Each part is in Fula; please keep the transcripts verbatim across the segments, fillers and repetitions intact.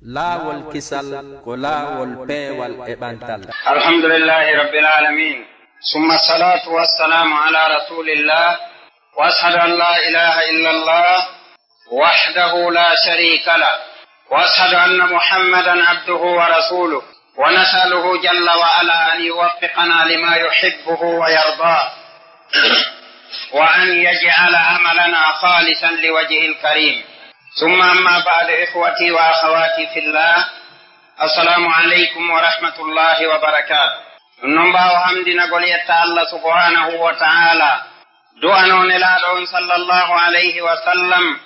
Laawol kisal ko laawol peewal e ɓantal. الحمد لله رب العالمين. ثم الصلاة والسلام على رسول الله. وأشهد أن لا إله إلا الله وحده لا شريك له. وأشهد أن محمدا عبده ورسوله. ونسأله جل وعلا أن يوفقنا لما يحبه ويرضاه. وأن يجعل عملنا خالصا لوجهه الكريم. ثم أما بعد، إخوتي وأخواتي في الله، السلام عليكم ورحمة الله وبركاته. Ɗum noon, ɓaawo hamdinagol yetta Allah subhanahu wa ta'ala, du'anoo Nelaaɗo on sallallahu alayhi wa sallam,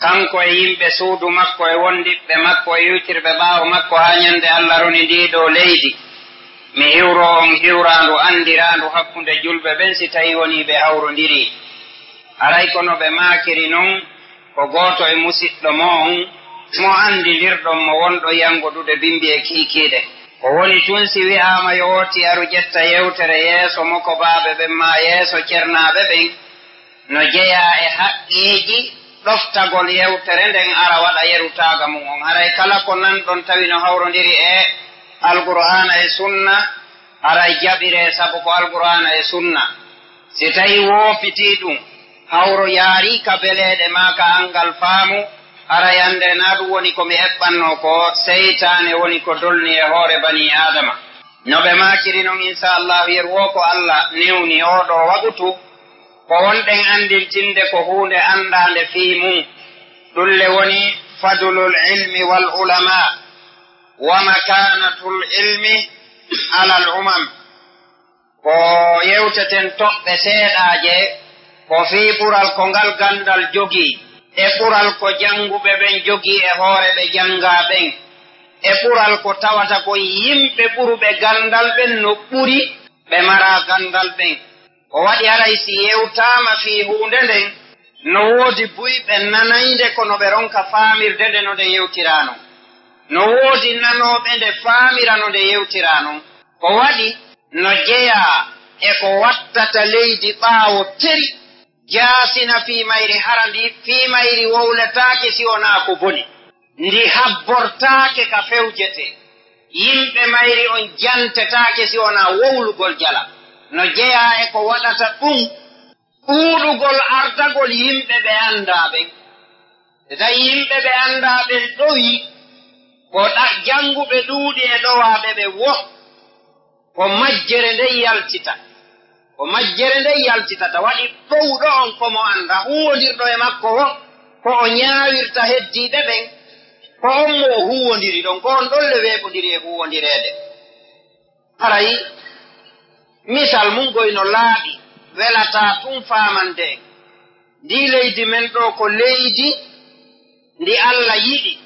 kanko e yimɓe suudu makko e wondiɓɓe makko e iwtirɓe ɓaawo makko haa ñande Allah roni ndii ɗoo leydi. Mi hiwroo on hiwraandu anndiraandu hakkunde julɓe ɓen, si tawii wonii ɓe hawrondirii. Haray ko no ɓe maakiri non, ko gooto e musiɗɗo mo'on, mo anndidirɗon mo wonɗo yanngodude bimbi e kiikiiɗe. Ko woni tun si wi'aama yo wootii aru ƴetta yewtere yeeso mokobaaɓe ɓen maa yeeso cernaaɓe ɓen, no jeyaa e haqqeeji ɗoftagol yewtere nden ara waɗa yeru taaga mun on. Haray kala ko nanɗon tawi no hawrondiri e Alqur'aana e Sunna, haray jaɓiree sabu ko Alqur'aana e Sunna. Si tawii woofitii ɗum, hawro yaarii ka beleeɗe maa ka anngal faamu, haray anndee naa ɗum woni ko mi eɓɓannoo ko, seytaane woni ko dolni e hoore banii Aadama. No ɓe maakiri non, insha Allahu, yeru woo ko Allah newni oo ɗoo wagutu, ko wonɗen anndintinde ko huunde anndaande fii mum. Ɗum le woni fadlul ilmi wal ulama wa makanatul ilmi alal umam. Ko yewteten toɓɓe seeɗaaje, ko fii ɓural ko ngal ganndal jogii, e ɓural ko jannguɓe ɓen jogii e hoore ɓe janngaa ɓen, e ɓural ko tawata kon yimɓe ɓuruɓe ganndal ɓen no ɓuri ɓe maraa ganndal ɓen. Ko waɗi haray si yewtaama fii huunde nden, no woodi buy ɓe nanaynde ko no ɓe ronka faamirde nde no nde yewtiraa non. No woodi nanooɓe nde faamira no nde yewtiraa non. Ko waɗi no jeyaa e ko wattata leydi ɓaawo teri, jaasina fii mayri, hara ndi fii mayri wowletaake si wonaa ko boni. Ndi habbortaake ka fewjetee. Yimɓe mayri on jantetaake si wonaa wowlugol jala. No jeyaa e ko waɗata ɗum, ɗuuɗugol ardagol yimɓe ɓe anndaa ɓen. Si tawii yimɓe ɓe anndaa ɓen ɗowi, ko ɗa-, jannguɓe ɗuuɗi e ɗowaaɓe ɓe wo, ko majjere nden yaltita. Ko majjere nden yaltitata. Waɗi ɗowɗo on ko mo annda, huuwondirɗo e makko wo, ko o ñaawirta heddiiɓe ɓen, ko on mo o huuwondiri ɗon, ko on ɗon le weeɓondiri e huuwondireede. Haray misal mun goy no laaɓi, welataa tun faamande en. Ndii leydi men ɗoo ko leydi ndi Alla yiɗi,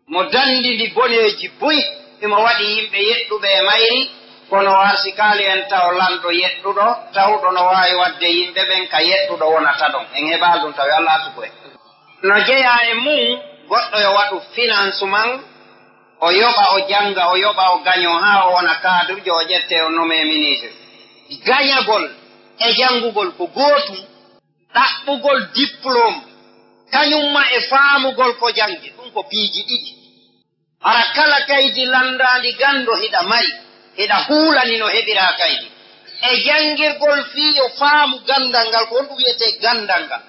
mo danndi ndi boneeji buy, himo waɗi yimɓe yeɗɗuɓe e mayri, kono o arsikaali en taw lanɗo yeɗɗuɗo, tawɗo no waawi waɗde yimɓe ɓen ka yeɗɗuɗo wonata ɗon. En heɓaali ɗum tawi Alla arsuku en. No jeyaa e mun goɗɗo yo waɗu financement, o yoɓa, o jannga, o yoɓa, o gañoo haa o wona cadre, o ƴettee, o nommee ministre. Gañagol e janngugol ko gootum, ɗaɓɓugol diplôme, kañumma e faamugol ko janngi, ɗum ko piiji ɗiɗi. Hara kala kaydi lanndaandi ganndo hiɗa mari, hiɗa huulani no heɓiraa kaydi. E janngirgol fii yo faamu ganndal ngal, ko honɗum wiyetee ganndal ngal?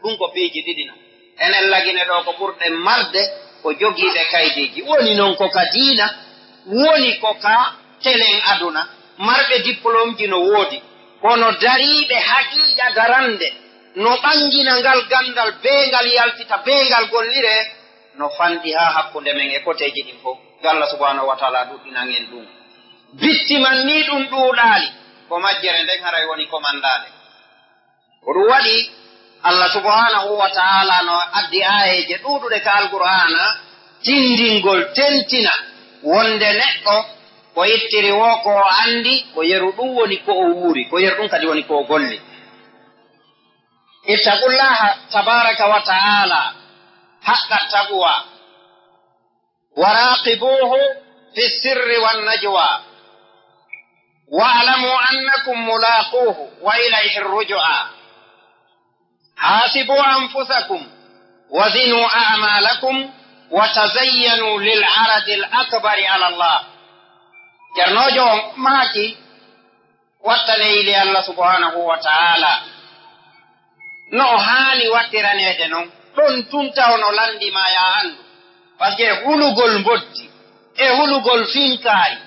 Ɗum ko piiji ɗiɗi non. Enen Lagine ɗoo ko ɓurɗen marde ko jogiiɓe kaydiiji. Woni non ko ka diina, woni ko ka telen aduna. Marɓe diplômeji no woodi, kono dariiɓe haqiiqa darannde no ɓanngina ngal ganndal, bee ngal yaltita, bee ngal golliree, no fanɗi haa hakkunde men e koteeji ɗin fof. Yo Allah subhanahu wa taala ɗuɗɗinan en ɗum. Bitti man nii ɗum ɗuuɗaali, ko majjere nden haray woni ko manndaade. Ko ɗum waɗi Allah subhanahu wa taala no addi aayeeje ɗuuɗuɗe ka Alqur'aana tinndingol, tentina wonde neɗɗo ko ittiri woo ko o anndi, ko yeru ɗum woni ko o wuuri, ko yeru ɗum kadi woni ko o golli. Ittaqullaha tabaraka wa taala haqqa taqwa. وراقبوه في السر والنجوى واعلموا أنكم ملاقوه وإليه الرجعى. حاسبوا أنفسكم وزنوا أعمالكم وتزينوا للعرض الأكبر على الله. Ceernoojo on maaki, wattane yili Allah subhanahu wa ta'ala no o haani wattiraneede non, ɗon tun taw no lanndi ma ya anndu. Parce que hulugol mboddi, e hulugol finkaari,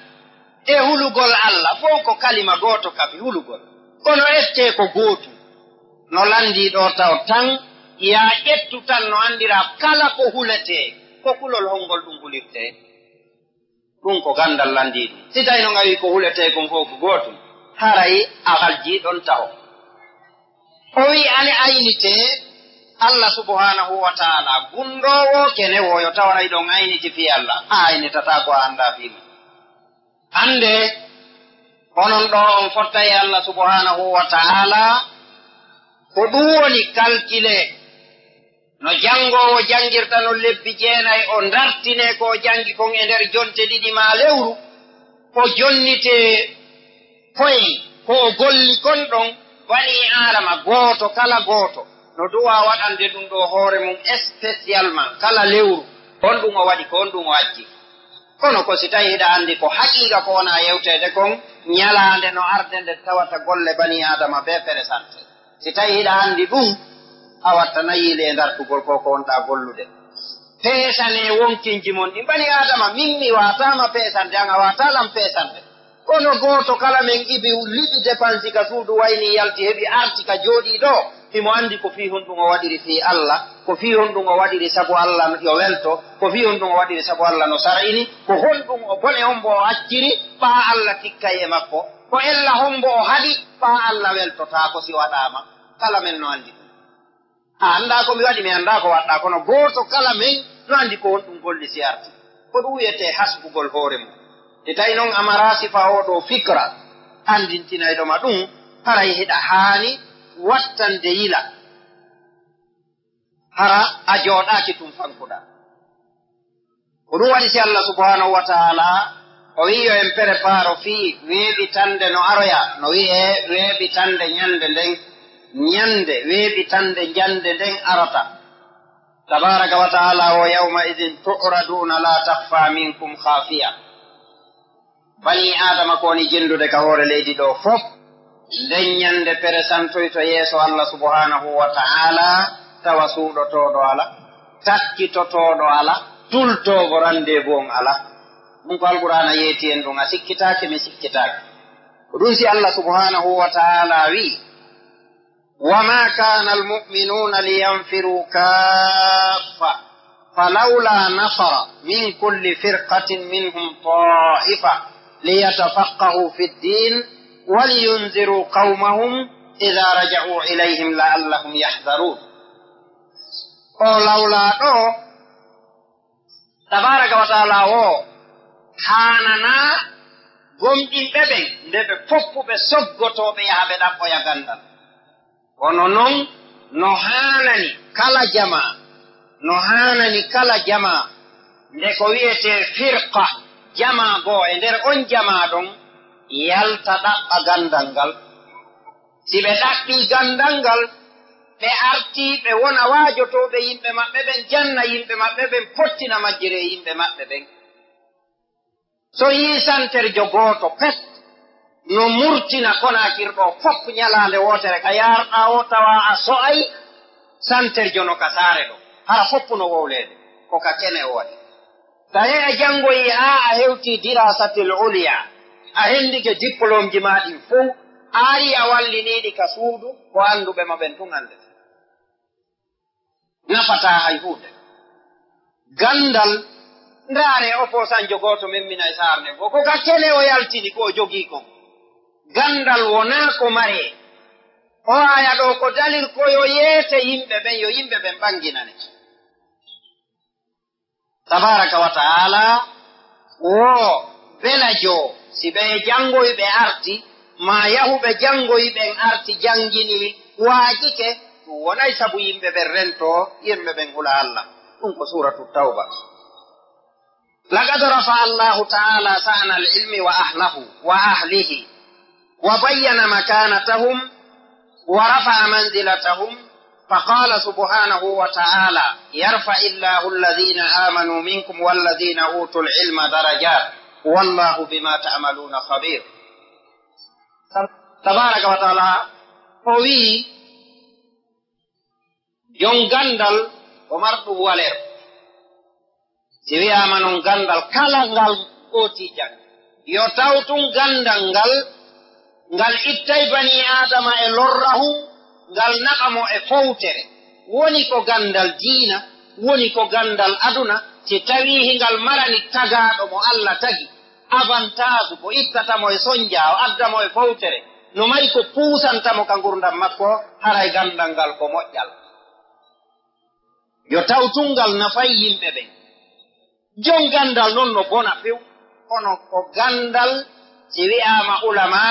e hulugol Allah, fow ko kalima gooto kabi hulugol. Kono ettee ko gootum. No lanndii ɗoo taw tan, ya ƴettu tan no anndiraa kala ko huletee, ko kulol hongol ɗum hulirtee. Ɗum ko ganndal lanndii ɗum. Si tawii no ngawi ko huletee kon fow ko gootum, haray a haljii ɗon taho. O wi'i, ane aynitee Allah subhanahu wa ta'ala, gunndoowo, kenewooyo, tawaray ɗon ayniti fii Allah, a aynitataa ko a anndaa fii mum. Annde, onon ɗoo on fottay Allah subhanahu wa ta'ala, ko ɗum woni kalkile. No janngoowo janngirta non lebbi jeenay, o dartinee ko o janngi kon e nder jonte ɗiɗi maa lewru, o jonnitee koye ko o golli kon ɗon, banii Aadama gooto kala gooto no duwaa waɗande ɗum ɗoo hoore mum spécialement kala lewru, honɗum o waɗi, ko honɗum o acci. Kono ko si tawii hiɗa anndi ko haqiiqa ko wona yewteede kon, ñalaande no arde nde tawata golle banii Aadama bee peresante. Si tawii hiɗa anndi ɗum, a wattana yiili e dartugol ko ko wonɗaa gollude. Peesanee wonkinji mon ɗin. Banii Aadama, min mi waataama peesande, an a waataalan peesande. Kono gooto kala men ibi liɓi depansi ka suudu, wayni yalti heɓi arti ka jooɗii ɗoo, himo anndi ko fii honɗum o waɗiri fii Allah, ko fii honɗum o waɗiri sabu Allah yo welto, ko fii honɗum o waɗiri sabu Allah no sar'ini, ko honɗum o bone on mbo o acciri, ɓaa Allah tikkay e makko, ko ella hombo o haɗi, ɓaa Allah weltotaako si waɗaama. Kala men no anndi ɗum. A anndaa ko mi waɗi, mi anndaa ko waɗɗaa, kono gooto kala men no anndi ko honɗum golli si arti. Ko ɗum wi'etee hasbugol hoore mum. Si tawii non a maraa sifa oo ɗoo fikra, anndintinayɗo ma ɗum, haray hiɗa haani wattande yila. Hara a jooɗaaki tun fankuɗaa. Ko ɗum waɗi si Allah subhanahu wa ta'ala o wi'i yo en préparo fii weeɓitannde no aroya, no wi'ee weeɓitannde ñannde nden, ñannde weeɓitannde ñannde nden arata. Tabaaraka wa ta'ala o, يومئذ تعرضون لا تخفى منكم خافية. Banii Aadama ko woni jenndude ka hoore leydi ɗoo fof, nden ñannde peresantoyto yeeso Allah subhanahu wa ta'ala, tawa suuɗotooɗo alaa, takkitotooɗo alaa, tultoowo rendez-vous on alaa. Ɗum ko Alqur'aana yeeti en ɗum, a sikkitaake, mi sikkitaake. Ko ɗum si Allah subhanahu wa ta'ala wi'i, وما كان المؤمنون لينفروا كافة فلولا نفر من كل فرقة منهم طائفة ليتفقهوا في الدين ولينذروا قومهم إذا رجعوا إليهم لعلهم يحذرون. O lawlaa ɗoo, tabaaraka wa ta'ala o, haananaa gomɗinɓe ɓen nde ɓe foppu ɓe soggotoo ɓe yaha ɓe ɗaɓɓoya ganndal. Kono non no haanani kala jamaa, no haanani kala jamaa, nde ko wi'etee firqa, jamaa goo e nder on jamaa ɗon, yalta ɗaɓɓa ganndal ngal. Si ɓe ɗaɓɓii ganndal ngal, ɓe artii ɓe wona waajotooɓe yimɓe maɓɓe ɓen, janna yimɓe maɓɓe ɓen, pottina majjere e yimɓe maɓɓe ɓen. So yii santerjo gooto pet no murtina Konaakiri ɗoo fof ñalaande wootere ka yaarɗaa o, tawa a so'ay santerjo no ka saare ɗoo, hara fof no wowleede, ko ka kene o waɗi. Tawi a janngoyi haa a hewtii diraasatil uliyaa, a henndike diplôme ji maa ɗin fof, a arii a wallinii ɗi ka suudu, ko annduɓe ma ɓen tun anndete. Nafataa hay huunde. Ganndal, ndaaree opposantjo gooto memminay saare nden fof. Ko ka kene o yaltini ko o jogii kon. Ganndal wonaa ko maree. O aya ɗoo ko dalil ko yo yeete yimɓe ɓen, yo yimɓe ɓen ɓannginane. Tabaaraka wa ta'ala wo belajo, si ɓee janngoyɓe arti, maa yahuɓe janngoyi ɓen arti, janngini, waajike, ɗum wonay sabu yimɓe ɓen rentoo, yimɓe ɓen hula Allah. Ɗum ko Suuratu Tawba. لقد رفع الله تعالى شأن العلم وأهله، وأهله، وبين مكانتهم، ورفع منزلتهم، فقال سبحانه وتعالى: يرفع الله الذين آمنوا منكم والذين أوتوا العلم درجات والله بما تعملون خبير. Tabaaraka wa ta'aala o wi'i, jon ganndal ko marɗum waleer. Si wi'aama noon ganndal kala ngal gootiijal, yo taw tun ganndal ngal, ngal ittay banii Aadama e lorrahu, ngal naɓa mo e fowtere. Woni ko ganndal diina, woni ko ganndal aduna, si tawii hingal marani tagaaɗo mo Alla tagi, avantage ko ittata mo e sonnjaa, o adda mo e fowtere, no mari ko puusanta mo ka ngurndan makko, haray ganndal ngal ko moƴƴal. Yo taw tun ngal nafay yimɓe ɓen. Jon ganndal non no bona few, kono ko ganndal, si wi'aama ulama,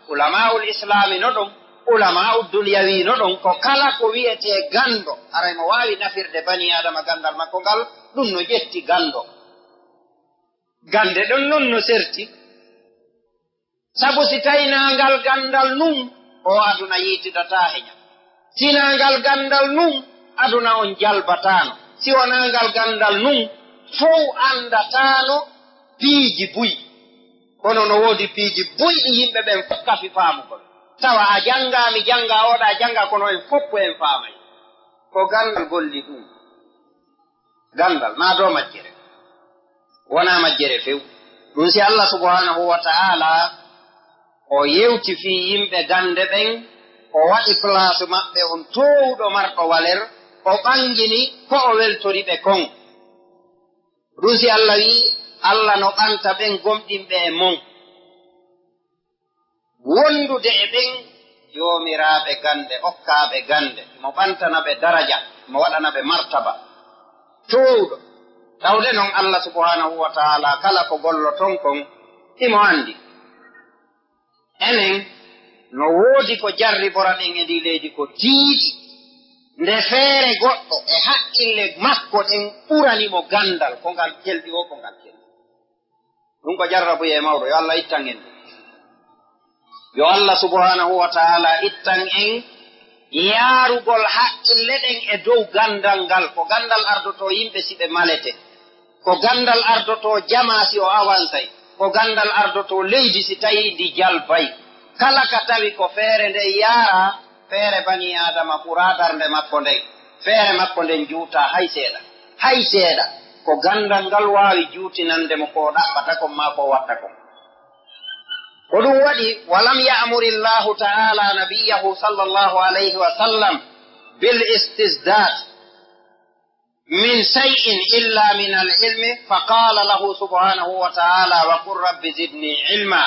ulamaa'ul islaami no ɗon, ulamaa'u dunyawi no ɗon, ko kala ko wi'etee ganndo, haray mo waawi nafirde banii Aadama ganndal makko ngal, ɗum no ƴetti ganndo. Gannde ɗon non no serti. Sabu si tawi naa ngal ganndal nun, oo aduna yiitidataa he ñam. Si naa ngal ganndal nun, aduna on jalbataano. Si wonaa ngal ganndal nun, fow anndataano piiji buy. Kono no woodi piiji buy ɗi yimɓe ɓen fof kafi faamugol. Tawa a janngaa, mi janngaa, oɗa janngaa, kono en fof en faamay. Ko ganndal golli ɗum. Ganndal, naa doo majjere. Wonaa majjere few. Ɗum si Allah subhanahu wa ta'ala o yewti fii yimɓe gannde ɓen, o waɗi place maɓɓe on toowuɗo marɗo waler, o ɓangini ko o weltori ɓe kon. Ɗum si Allah wi'i, Allah no ɓanta ɓen gomɗinɓe e mon. Wondude e ɓen joomiraaɓe gannde, okkaaɓe gannde, mo ɓantana ɓe daraja, mo waɗana ɓe martaba toowuɗo. Tawde non Allah subhanahu wa ta'ala kala ko golloton kon, himo anndi. Enen, no woodi ko jarribora ɗen e ndii leydi ko tiiɗi. Nde feere goɗɗo e haqqille makko ɗen ɓurani mo ganndal, ko ngal kelɗi o, ko ngal kelɗi. Ɗum ko jarrabuyee mawɗo, yo Allah ittan en ɗum. Yo Allah subhanahu wa ta'ala ittan en yaarugol haqqille ɗen e dow ganndal ngal. Ko ganndal ardotoo yimɓe si ɓe malete. Ko ganndal ardotoo jamaa si o avansay. Ko ganndal ardotoo leydi si tawii ndi jalbay. Kala ka tawi ko feere nde yaaraa, feere banii Aadama ɓuraa darnde makko nden. Feere makko nden juutaa hay seeɗa. Hay seeɗa. Ko ganndal ngal waawi juutinande mo ko o ɗaɓɓata kon maa ko o waɗta kon. Ko ɗum waɗi, ولم يأمر الله تعالى نبيه صلى الله عليه وسلم بالاستزداد من شيء إلا من العلم، فقال له سبحانه وتعالى: وقل رب زدني علما.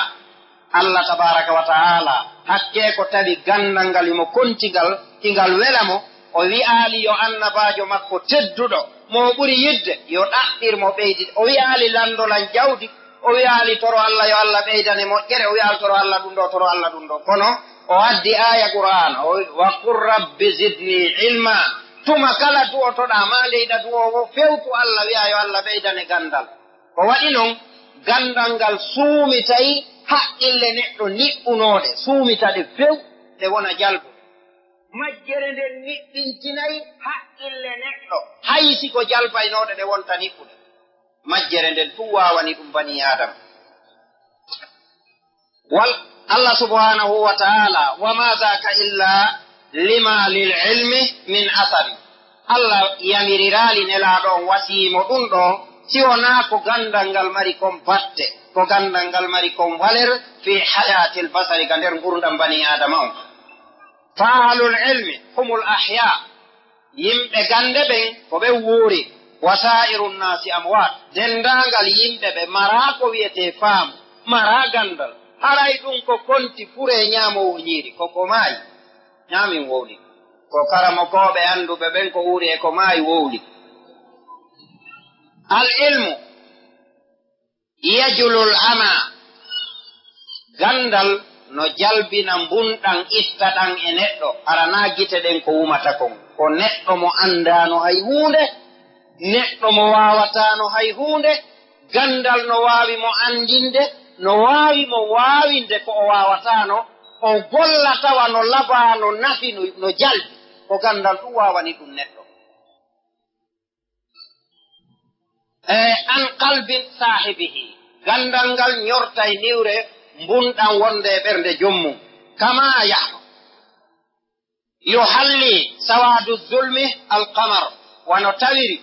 Allah tabaaraka wa ta'ala, hakkee ko tawi ganndal ngal himo konti ngal, hingal wela mo, o wi'aali yo annabaajo makko tedduɗo, mo o ɓuri yidde, yo ɗaɓɓir mo ɓeydi. O wi'aali lanndo lan jawdi, o wi'aali toro Allah, yo Allah ɓeydane moƴƴere, o wi'aali toro Allah ɗum ɗo, toro Allah ɗum ɗo. Kono o addi aaya Qur'aana, o wi'i, وقل رب زدني علما. Tuma kala du'otoɗaa, maa leyɗa du'oowo, fewtu Allah, wi'aa yo Allah ɓeydane ganndal. Ko waɗi non, ganndal ngal suumitay haqqille neɗɗo niɓɓunooɗe, suumita ɗe few, ɗe wona jalbuɗe. Majjere nden niɓɓintinay haqqille neɗɗo, hay si ko jalbaynooɗe ɗe wonta niɓɓuɗe. Majjere nden tun waawani ɗum banii Aadama. Wal-, Allah subhanahu wa ta'ala, وما ذاك إلا لما للعلم من أثر. Allah yamiriraali Nelaaɗo on, wasiyii mo ɗum ɗo, si wonaa ko ganndal ngal mari kon batte, ko ganndal ngal mari kon valeur في حياة البشر, ka nder ngurndan banii Aadama on. فأهل العلم هم الأحياء. Yimɓe gannde ɓen ko ɓe wuuri. وسائر الناس أموات. Denndaangal yimɓe ɓe maraa ko wi'etee faamu, maraa ganndal. Haray ɗum ko konti furee ñaamoowo ñiiri, ko ko maayi. Ñaamin wowli. Ko karamokooɓe annduɓe ɓen ko wuuri e ko maayi wowli. العلم يجل العمى. Ganndal no jalbina mbunɗan, itta ɗan e neɗɗo. Hara naa gite ɗen ko wumata kon. Ko neɗɗo mo anndaano hay huunde, neɗɗo mo waawataano hay huunde. Ganndal no waawi mo anndinde, no waawi mo waawinde ko o waawataano. O golla tawa no labaa, no nafi, no, no jalbi. Ko ganndal ɗum waawani ɗum neɗɗo. E an qalbin saahibihi, ganndal ngal ñortay niwre mbunɗan wonde e ɓernde joom mum. Kama yahno. Yo halli sawaadu zulmi alqamar, wano tawiri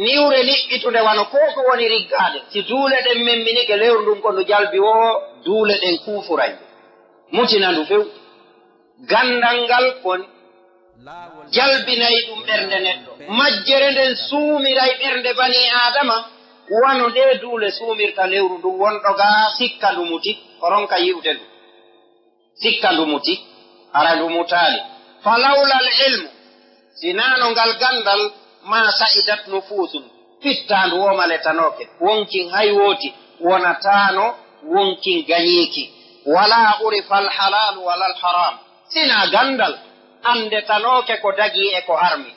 niwre liɓɓitunde wano ko ko woni riggaade. Si duule ɗen memminike lewru ndun ko ndu jalbi woo, duule ɗen kuufuray ndu, mutina ndu few. Ganndal ngal kon jalbinay ɗum ɓernde neɗɗo. Majjere nden suumiray ɓernde banii Aadama, wano nde duule suumirta lewru ndun. Wonɗo ga sikka ndu muti, o ronka yi'ude ndu. Sikka ndu muti, hara ndu mutaali. Falawla al ilmu, si naano ngal ganndal, ma sa'idat nufuusun, fittaandu woo maletanooke, wonkin hay wooti wonataano wonkin gañiiki, wala urifa al halaalu wala al haraam. Sina ganndal, anndetanooke ko dagii e ko harmi.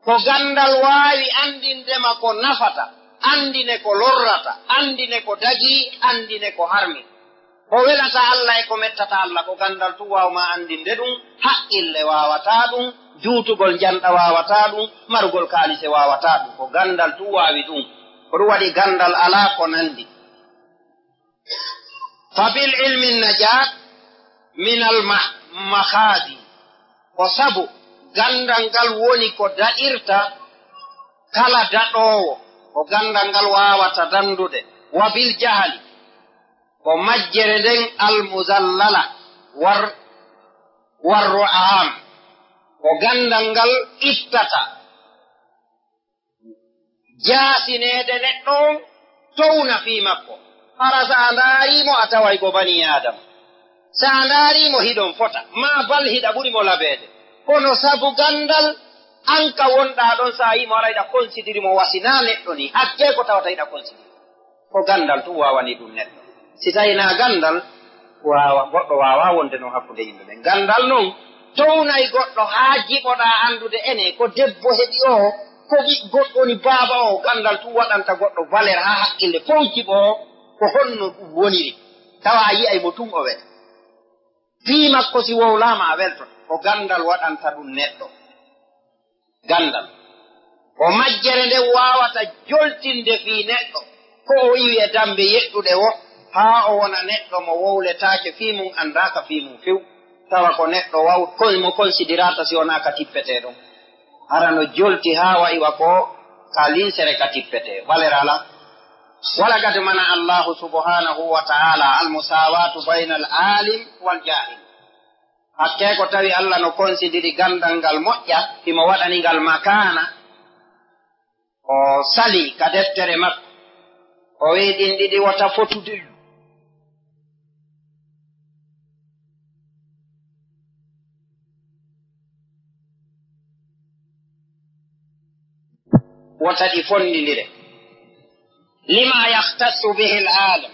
Ko ganndal waawi anndinde ma ko nafata, anndine ko lorrata, anndine ko dagii, anndine ko harmi. Ko welata Alla e ko mettata Alla, ko ganndal tun waaw ma anndinde ɗum. Haqqille waawataa ɗum, juutugol njanɗa waawataa ɗum, marugol kaalise waawataa ɗum. Ko ganndal tun waawi ɗum. Ko ɗum waɗi ganndal alaa ko nanndi. Fa bil ilmi najaat min al ma-, makhadi. Ko sabu ganndal ngal woni ko daɗirta kala daɗoowo, ko ganndal ngal waawata danndude. Wa bil jahali, ko majjere nden al muzallala, war, warru aam, ko ganndal ngal ittata jaasineede neɗɗo on, towna fii makko. Hara so a ndaarii mo, a taway ko banii Aadama. So a ndaarii mo, hiɗon fota. Maa bal hiɗa ɓuri mo labeede. Kono sabu ganndal, an ka wonɗaa ɗon, so a yii mo, hara hiɗa konsidiri mo wa si naa neɗɗo nii. Hakkee ko tawata hiɗa konsidiri. Ko ganndal tun waawani ɗum neɗɗo. Si tawii naa ganndal, waawa, goɗɗo waawaa wonde non hakkunde yimɓe ɓen. Ganndal non, townay goɗɗo haa jiɓoɗaa anndude ene ko debbo heɓi oo, ko ɓiɗɗo goɗɗo woni baaba oo. Ganndal tun waɗanta goɗɗo valeur haa hakkille fow jiɓoo ko honno ɗum woniri. Tawa a yi'ay mo tun o wela. Fii makko si wowlaama a weltoto. Ko ganndal waɗanta ɗum neɗɗo. Ganndal. Ko majjere nden waawata joltinde fii neɗɗo, ko o iwi e dammbe yeɗɗuɗe woo, haa o wona neɗɗo mo wowletaake fii mum, anndaaka fii mum few. Tawa ko neɗɗo waw-, kon-, mo konsidiraata si wonaa ka tippetee ɗon. Hara no jolti haa wayi wa ko ka linsere ka tippetee. Valeur alaa. Wala gade mana Allaahu subhaanahu wa ta'aalaa al-musaawaatu bayna al-aalim wal jaahil. Hakkee ko tawi Alla no konsidiri ganndal ngal moƴƴa, himo waɗani ngal makaana, o sali ka deftere makko, o wi'i ɗin ɗiɗi wota fotude. Wota ɗi fonndindire. Lima yahtassu bihi al-alim,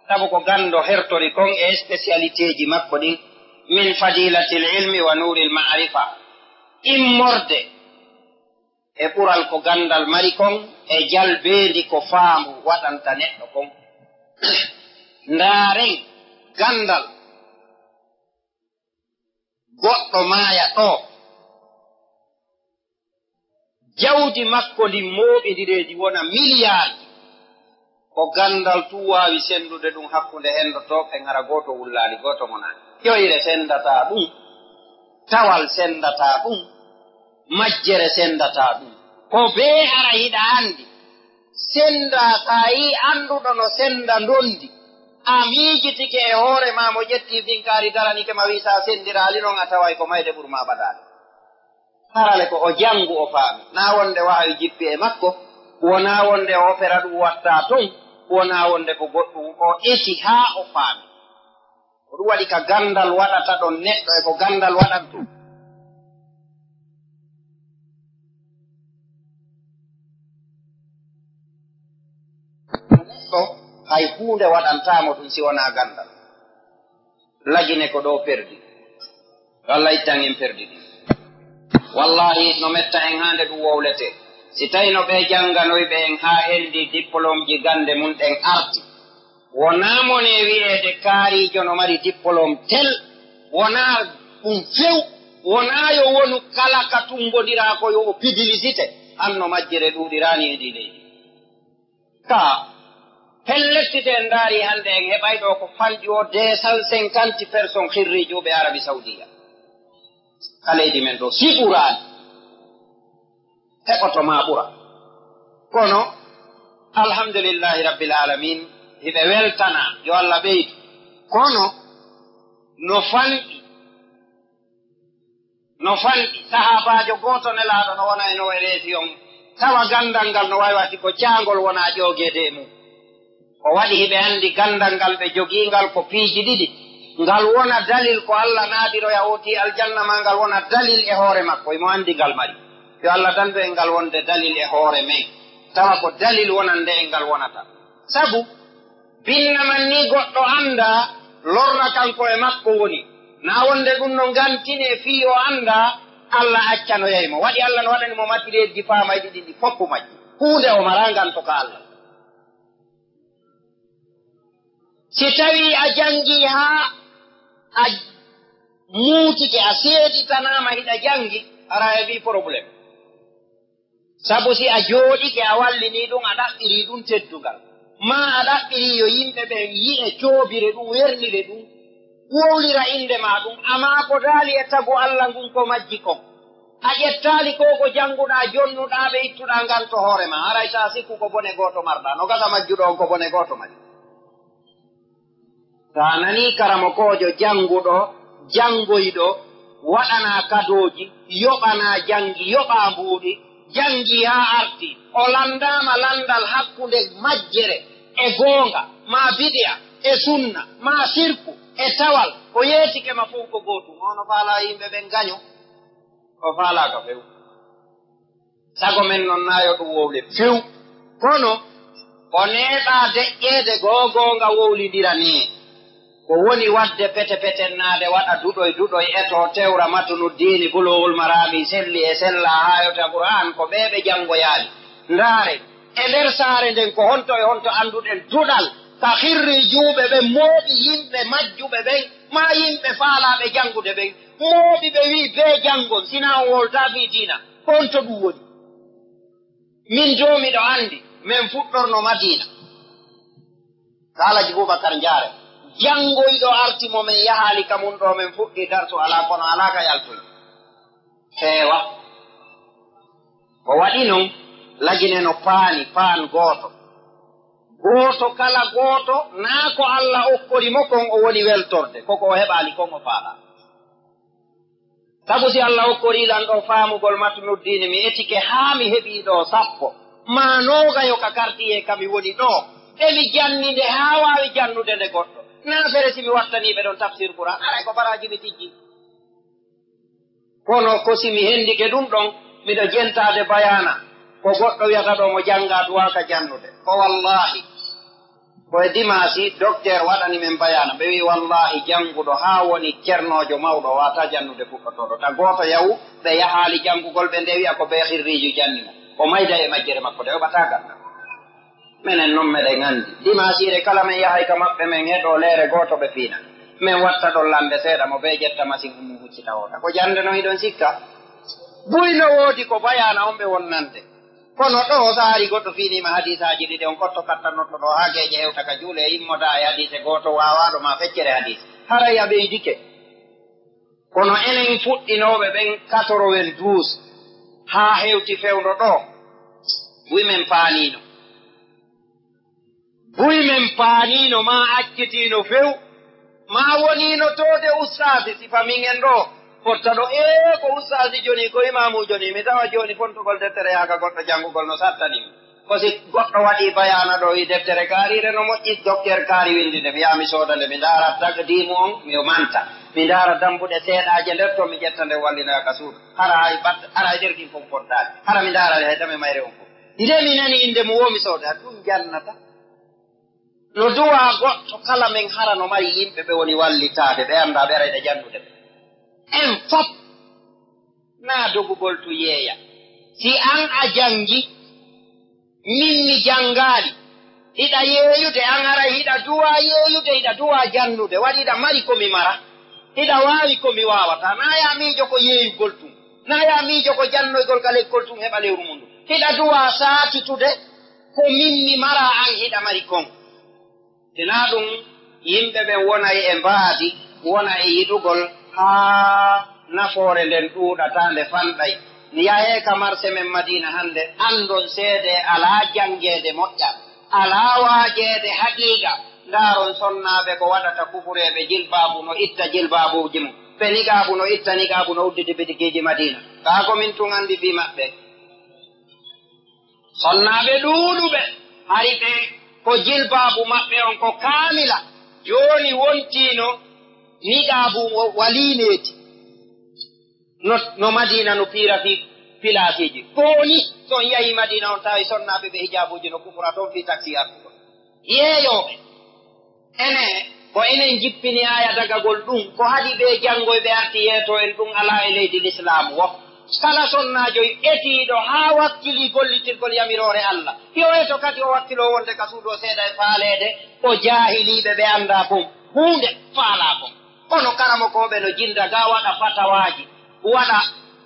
sabu ko ganndo hertori kon e spécialitéeji makko ɗin, min fadilatil ilmi wa nuuril ma'rifa, immorde e ɓural ko ganndal mari kon, e jalbeendi ko faandu waɗanta neɗɗo kon. Ndaaren ganndal, goɗɗo maaya ɗoo, jawdi makko ndin mooɓindireedi wona miliyaarji. Ko ganndal tun waawi senndude ɗum hakkunde henndotooɓe ɓen, hara gooto wullaali, gooto monaali. Ƴoyre senndataa ɗum, tawal senndataa ɗum, majjere senndataa ɗum. Ko bee hara hiɗa anndi, senndaa, so a yii annduɗo no sennda ndonndi, a miijitike e hoore maa, mo ƴettii finkaari daranike ma, wi'i so a senndiraali non, a taway ko mayde ɓuri maa ɓadaade. Harale ko o janngu, o faami. Naa wonde wahayu jippi e makko, wonaa wonde o opera ɗum watta ton, wonaa wonde ko goɗɗum, o esi haa o faami. Ko ɗum waɗi ka ganndal waɗata ɗon neɗɗo e ko ganndal waɗan ɗum. Neɗɗo hay huunde waɗantaa mo ɗum si wonaa ganndal. Lagine ko ɗoo perdi. Yo Allah ittan en perdi ɗin. Wallaahi, no metta en haa nde ɗum wowletee. Si tawii no ɓee jannganoyɓe en haa henndii diplômeji gannde mum ɗen arti, wonaa mone wi'eede kaariijo no mari diplôme tel, wonaa ɗum few. Wonaa yo wonu kala ka tumbondiraa ko yo o publicité, an no majjere ɗuuɗiraani e ndii leydi. Ka pellettite en ndaari hannde en heɓay ɗo ko fanɗi o deux cent cinquante personnes xirriijuuɓe Arabie Saoudia. Ka leydi men ɗo, si ɓuraani, heɓoto ma ɓura. Kono, alhamdulillahi rabbil alamin, hiɓe weltana, yo Allah ɓeydu. Kono, no fanɗi, no fanɗi, sahaabaajo gooto nelaaɗo no wona e no e reesi on, tawa ganndal ngal no waawi watti ko caangol wona ƴoogeede e mum. Ko waɗi hiɓe anndi ganndal ngal ɓe jogii ngal ko piiji ɗiɗi. Ngal wona dalil ko Allah naadiroya ooti aljanna, ma ngal wona dalil e hoore makko, imo anndi ngal mari. Yo Allah dandu en ngal wonde dalil e hoore men, tawa ko dalil wonande en ngal wonata. Sabu, binnaman ni goɗɗo annda lorra kanko e makko woni. Na wonde ɗum no ngantine fii o annda, Allah accanoyay mo. Waɗi Allah no waɗani mo matireerji faamayɗi ɗin ɗi foppu majji. Huunde o maraa nganto ka Allah. Si tawii a janngii haa a muutike, a seeditanaama hiɗa janngi, hara a heɓii problème. Sabu si a jooɗike, a wallinii ɗum, a ɗaɓɓirii ɗum teddungal. Maa a ɗaɓɓirii yo yimɓe ɓen yi'e, coobire ɗum, wernire ɗum, wowlira innde maa ɗum. Amaa ko daali e tagu Alla ngun ko majji kon. A ƴettaali ko ko jannguɗaa, jonnuɗaa ɓe, ittuɗaa ngan to hoore maa. Haray taa sikku ko bone gooto marɗaa. No gasa majjuɗo on ko bone gooto mari. Taa nanii karamokoojo jannguɗo, janngoyɗo, waɗanaa kadooji, yoɓanaa janngi, yoɓaa mbuuɗi, janngi haa arti. O lanndaama lanndal hakkunde majjere e goonga, maa bidi'a, e sunna, maa sirku, e tawal, o yeetike ma fow ko gootum. Ono faalaa yimɓe ɓen gaño, o faalaaka few. Sago men non naa yo ɗum wowle few. Kono, o neeɓaa deƴƴeede goo goonga wowlindira nii. Ko woni waɗde pete-petennaade, waɗa duɗoy duɗoy, etoo, tewra, matunu diini, buluugul maraami, selli e sellaa, haa yewta Qur'aan, ko ɓee ɓe janngoyaali. Ndaare, e nder saare nden, ko honto e honto annduɗen duɗal ka xirriijuuɓe ɓen, mooɓi yimɓe majjuɓe ɓen, maa yimɓe faalaaɓe janngude ɓen, mooɓi ɓe wi'i bee janngon, sinaa on wowltaa fii diina, ko honto ɗum woni? Min doo miɗo anndi, men fuɗɗorno Madiina. Ka Alaji Bubakar Njaare, janngoyɗo arti mo men yahaali ka mun ɗoo, men fuɗɗi darsu alaa, kono alaa ka yaltoyi. Feewa. Ko waɗi non, lajineno paani, paan gooto. Gooto kala gooto, naa ko Alla okkori mo kon o woni weltorde, ko ko o heɓaali kon o faalaa. Sabu si Alla okkorii lan ɗoo faamugol matnuddiini, mi etike haa mi heɓii ɗoo sappo, maa noogayo ka kartiyee ka mi woni ɗoo, e mi janni nde haa waawi jannude nde goɗɗo. Naa fere si mi wattanii ɓe ɗon tafsir Qur'aan, haray ko baraaji mi tijji. Kono ko si mi hendike ɗum ɗon, miɗo jentaade bayaana, ko goɗɗo wiyata ɗoo mo janngaa duwaaka jannude. Ko wallaahi. Ko e dimaasi, docteur waɗani men bayaana. Ɓe wi'i, wallaahi, jannguɗo haa woni cernoojo mawɗo, waawataa jannude fuɗɗotooɗo. Ta gooto yahu, ɓe yahaali janngugol, ɓe nde wi'a ko bee xirriiju janni mo. O mayda e majjere makko, de o ɓataa gannda. Menen non meɗen anndi. Dimaasiire kala men yahay ka maɓɓe, men heɗoo leere gooto ɓe fiina. Men watta ɗon lannde seeɗa, mo bee ƴetta masin, ummu huccita wota. Ko jannde non hiɗon sikka? Buy no woodi ko bayaana on ɓe wonnande. Kono ɗoo, so ari goɗɗo fiiniima hadiisaaji ɗiɗi, on kotto kattanotto ɗoo haa geeƴe hewta ka juule, immodaa e hadiise gooto waawaaɗo ma feccere hadiise. Haray a ɓeydike. Kono enen fuɗɗinooɓe ɓen quatre-vingt-douze haa hewti fewndo ɗoo, buy men paaniino. Buy men paaniino, maa accitiino few, maa woniino toode ustaasi, sifa min en ɗoo, fotta ɗo, ee, ko ustaasi joni, ko imaamu joni, mi tawa jooni fontugol deftere yaha ka goɗɗo janngugol no sattani mi. Ko si goɗɗo waɗii bayaana ɗoo, wi deftere kaariire no moƴƴi, docteur Kaari winndi nde, mi yaha mi sooda nde, mi ndaara taqdiimu on, mi manta, mi ndaara dambuɗe seeɗaaje nder ton, mi ƴetta nde wallinoya ka suudu. Hara hay bat-, hara hay nder ɗin fof fottaani. Hara mi ndaara hay dame mayre on fof. Nde mi nani innde mum woo mi sooda, ɗum jannata. No duwaa goɗɗo kala men hara no mari yimɓe ɓe woni wallitaade, ɓe anndaa ɓe ara hiɗa janndude ɓe. En fof, naa dogugol to yeeya. Si an a janngi, min mi janngaali, hiɗa yeeyude, an aray hiɗa duwaa yeeyude, hiɗa duwaa janndude, waɗi hiɗa mari ko mi mara. Hiɗa waawi ko mi waawataa. Naa ya miijo ko yeeyugol tun. Naa ya miijo ko jannoygol ka lekkol tun heɓa lewru mun ndun. Hiɗa duwaa saakitude ko min mi maraa an hiɗa mari kon. Sinaa ɗun, yimɓe ɓen wonay e mbaadi, wona e yiɗugol, haa nafoore nden ɗuuɗataa, nde fanɗay. Mi yahee ka marse men Madiina hande, anndon seedee alaa janngeede moƴƴa, alaa waajeede haqiiqa. Ndaaron sonnaaɓe ko waɗata kufureeɓe, jilbaabu no itta jilbaabuuji mun, ɓe niqaabu no itta niqaabu, no udditi bitikiiji Madiina. Kaa ko min tun anndi fii maɓɓe. Sonnaaɓe ɗuuɗuɓe, hari ɓe ko jilbaabu maɓɓe on ko kaamila, jooni wontiino niqaabu wa-, waliineeti. No, no Madiina no piira fii pilaasiiji. Ko woni, so on yahii Madiina, on tawi sonnaaɓe ɓe hijaabuuji no kufra toon fii taksi artuɗo. Yeeyooɓe. Ene, ko enen jippini aaya dagagol ɗum, ko haɗi ɓee janngoyɓe arti yeeto en ɗum alaa e leydi lislaamu wo. Kala sonnaajo etiiɗo haa wakkilii gollitirgol yamiroore Alla, yo eto kadi o wakkiloo wonde ka suudu o seeda e faaleede, o jaahiliiɓe ɓe anndaa kon huunde faalaa kon. Kono karamokooɓe no jinnda ga waɗa fatawaaji, waɗa,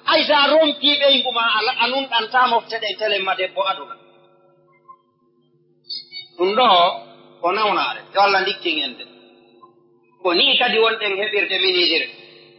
hay so a rompii ɓeyngu maa a, a nunɗantaa mofte ɗen telemma debbo aduna. Ɗum ɗoo ko nawnaare, yo Alla ndikkin en de. Ko nii kadi wonɗen heɓirde ministre.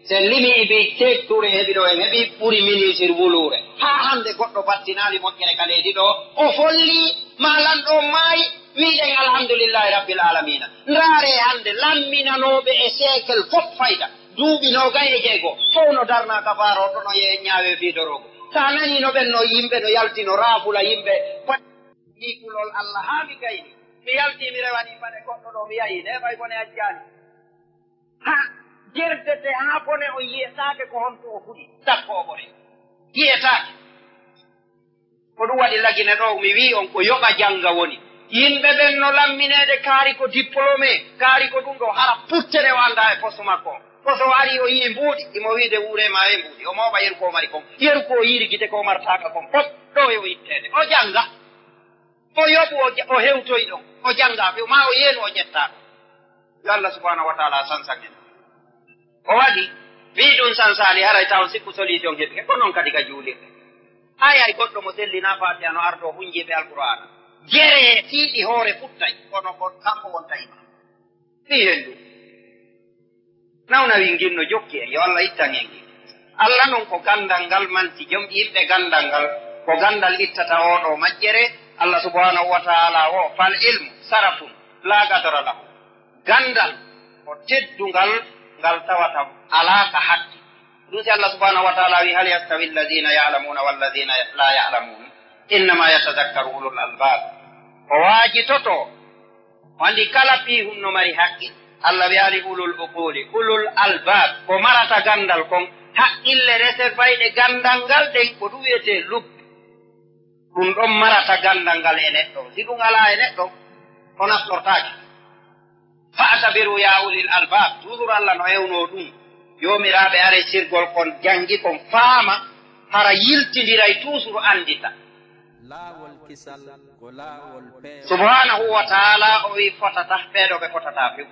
Sen limii ɓe teekturu e heɓi ɗoo, en heɓi ɓuri ministre wuluure. Haa hannde goɗɗo battinaali moƴƴere ka leydi ɗoo. O follii, maa lanɗo on maayi, wiɗen alhamdulillahi rabbil aalamiina. Ndaaree hannde lamminanooɓe e seekel fof fayda. Duuɓi noogay e jeego, fof no darnaa ka baaroo ɗo no yee ñaawee fii doroogo. So a nanii no ɓen no yimɓe no yalti no raafula yimɓe. Mbii kulol Alla haa mi gayni. Mi yaltii mi rewanii paɗe goɗɗo ɗo mi yahii, neeɓay bone accaani. Haa jerdete haa bone on yiyetaake ko honto o fuɗi. Dakko o bone. Yiyetaake. Ko ɗum waɗi Lagine ɗo mi wii on ko yoɓa jannga woni. Yimɓe ɓen no lammineede kaari ko diplômé, kaari ko ɗum ɗo hara puttere o anndaa e poste makko on. Ko so o arii o yii mbuuɗi, imo wiide wuuree maa e mbuuɗi. O mooɓa yeru ko o mari kon. Yeru ko o yiiri gite ko o martaaka kon. Fof ɗo e o itteede. O jannga. O yoɓu, o ja-, o hewtoyi ɗon, o jannga few, maa o yeenu, o ƴetta ɗon. Yo Allah subhanahu wa taala sansan en. O waɗi, fii ɗum sansaali, haray taw sikku solution heɓike, ko non kadi ka juulirde. Ay, ay, goɗɗo mo sellinaa Faatiha no ardo hunjiiɓe Alqur'aana. Jere tiiɗi hoore futtay, kono ko kanko wonta imaam. Fii hen ɗum. Nawnawi ngin no jokki en, yo Allah ittan en ngin. Allah non ko ganndal ngal manti jom yimɓe ganndal ngal, ko ganndal ittata oo ɗoo majjere. Allah subhanahu wa taala o, "Fal ilmu sarafun la qadra lahu." Ganndal ko teddungal ngal tawata alaa ka haqqi. Ɗum si Allah subhanahu wa taala wi, "Hal yastawi alladhina ya'lamuna walladhina la ya'lamun, innama yatadhakkaru ulul albab." Ko waajitoto. O anndi kala piihun no mari haqqil. Allah wiyaali ulul uquli, ulul albab, ko marata ganndal kon, haqqille reservayɗe ganndal ngal ɗen, ko ɗum wiyetee lub. Ɗum ɗon marata ganndal ngal e neɗɗo. Si ɗum alaa e neɗɗo, o naftortaake. Fa'tabiru ya ulil albab, toujours Allah no ewnoo ɗum. Joomiraaɓe, are sirgol kon, janngi kon, faama, hara yiltindiray toujours anndita. Laawol kisal ko laawol peewal. Subhanahu wa taala o wi fotata ɓeeɗo ɓe fotata few.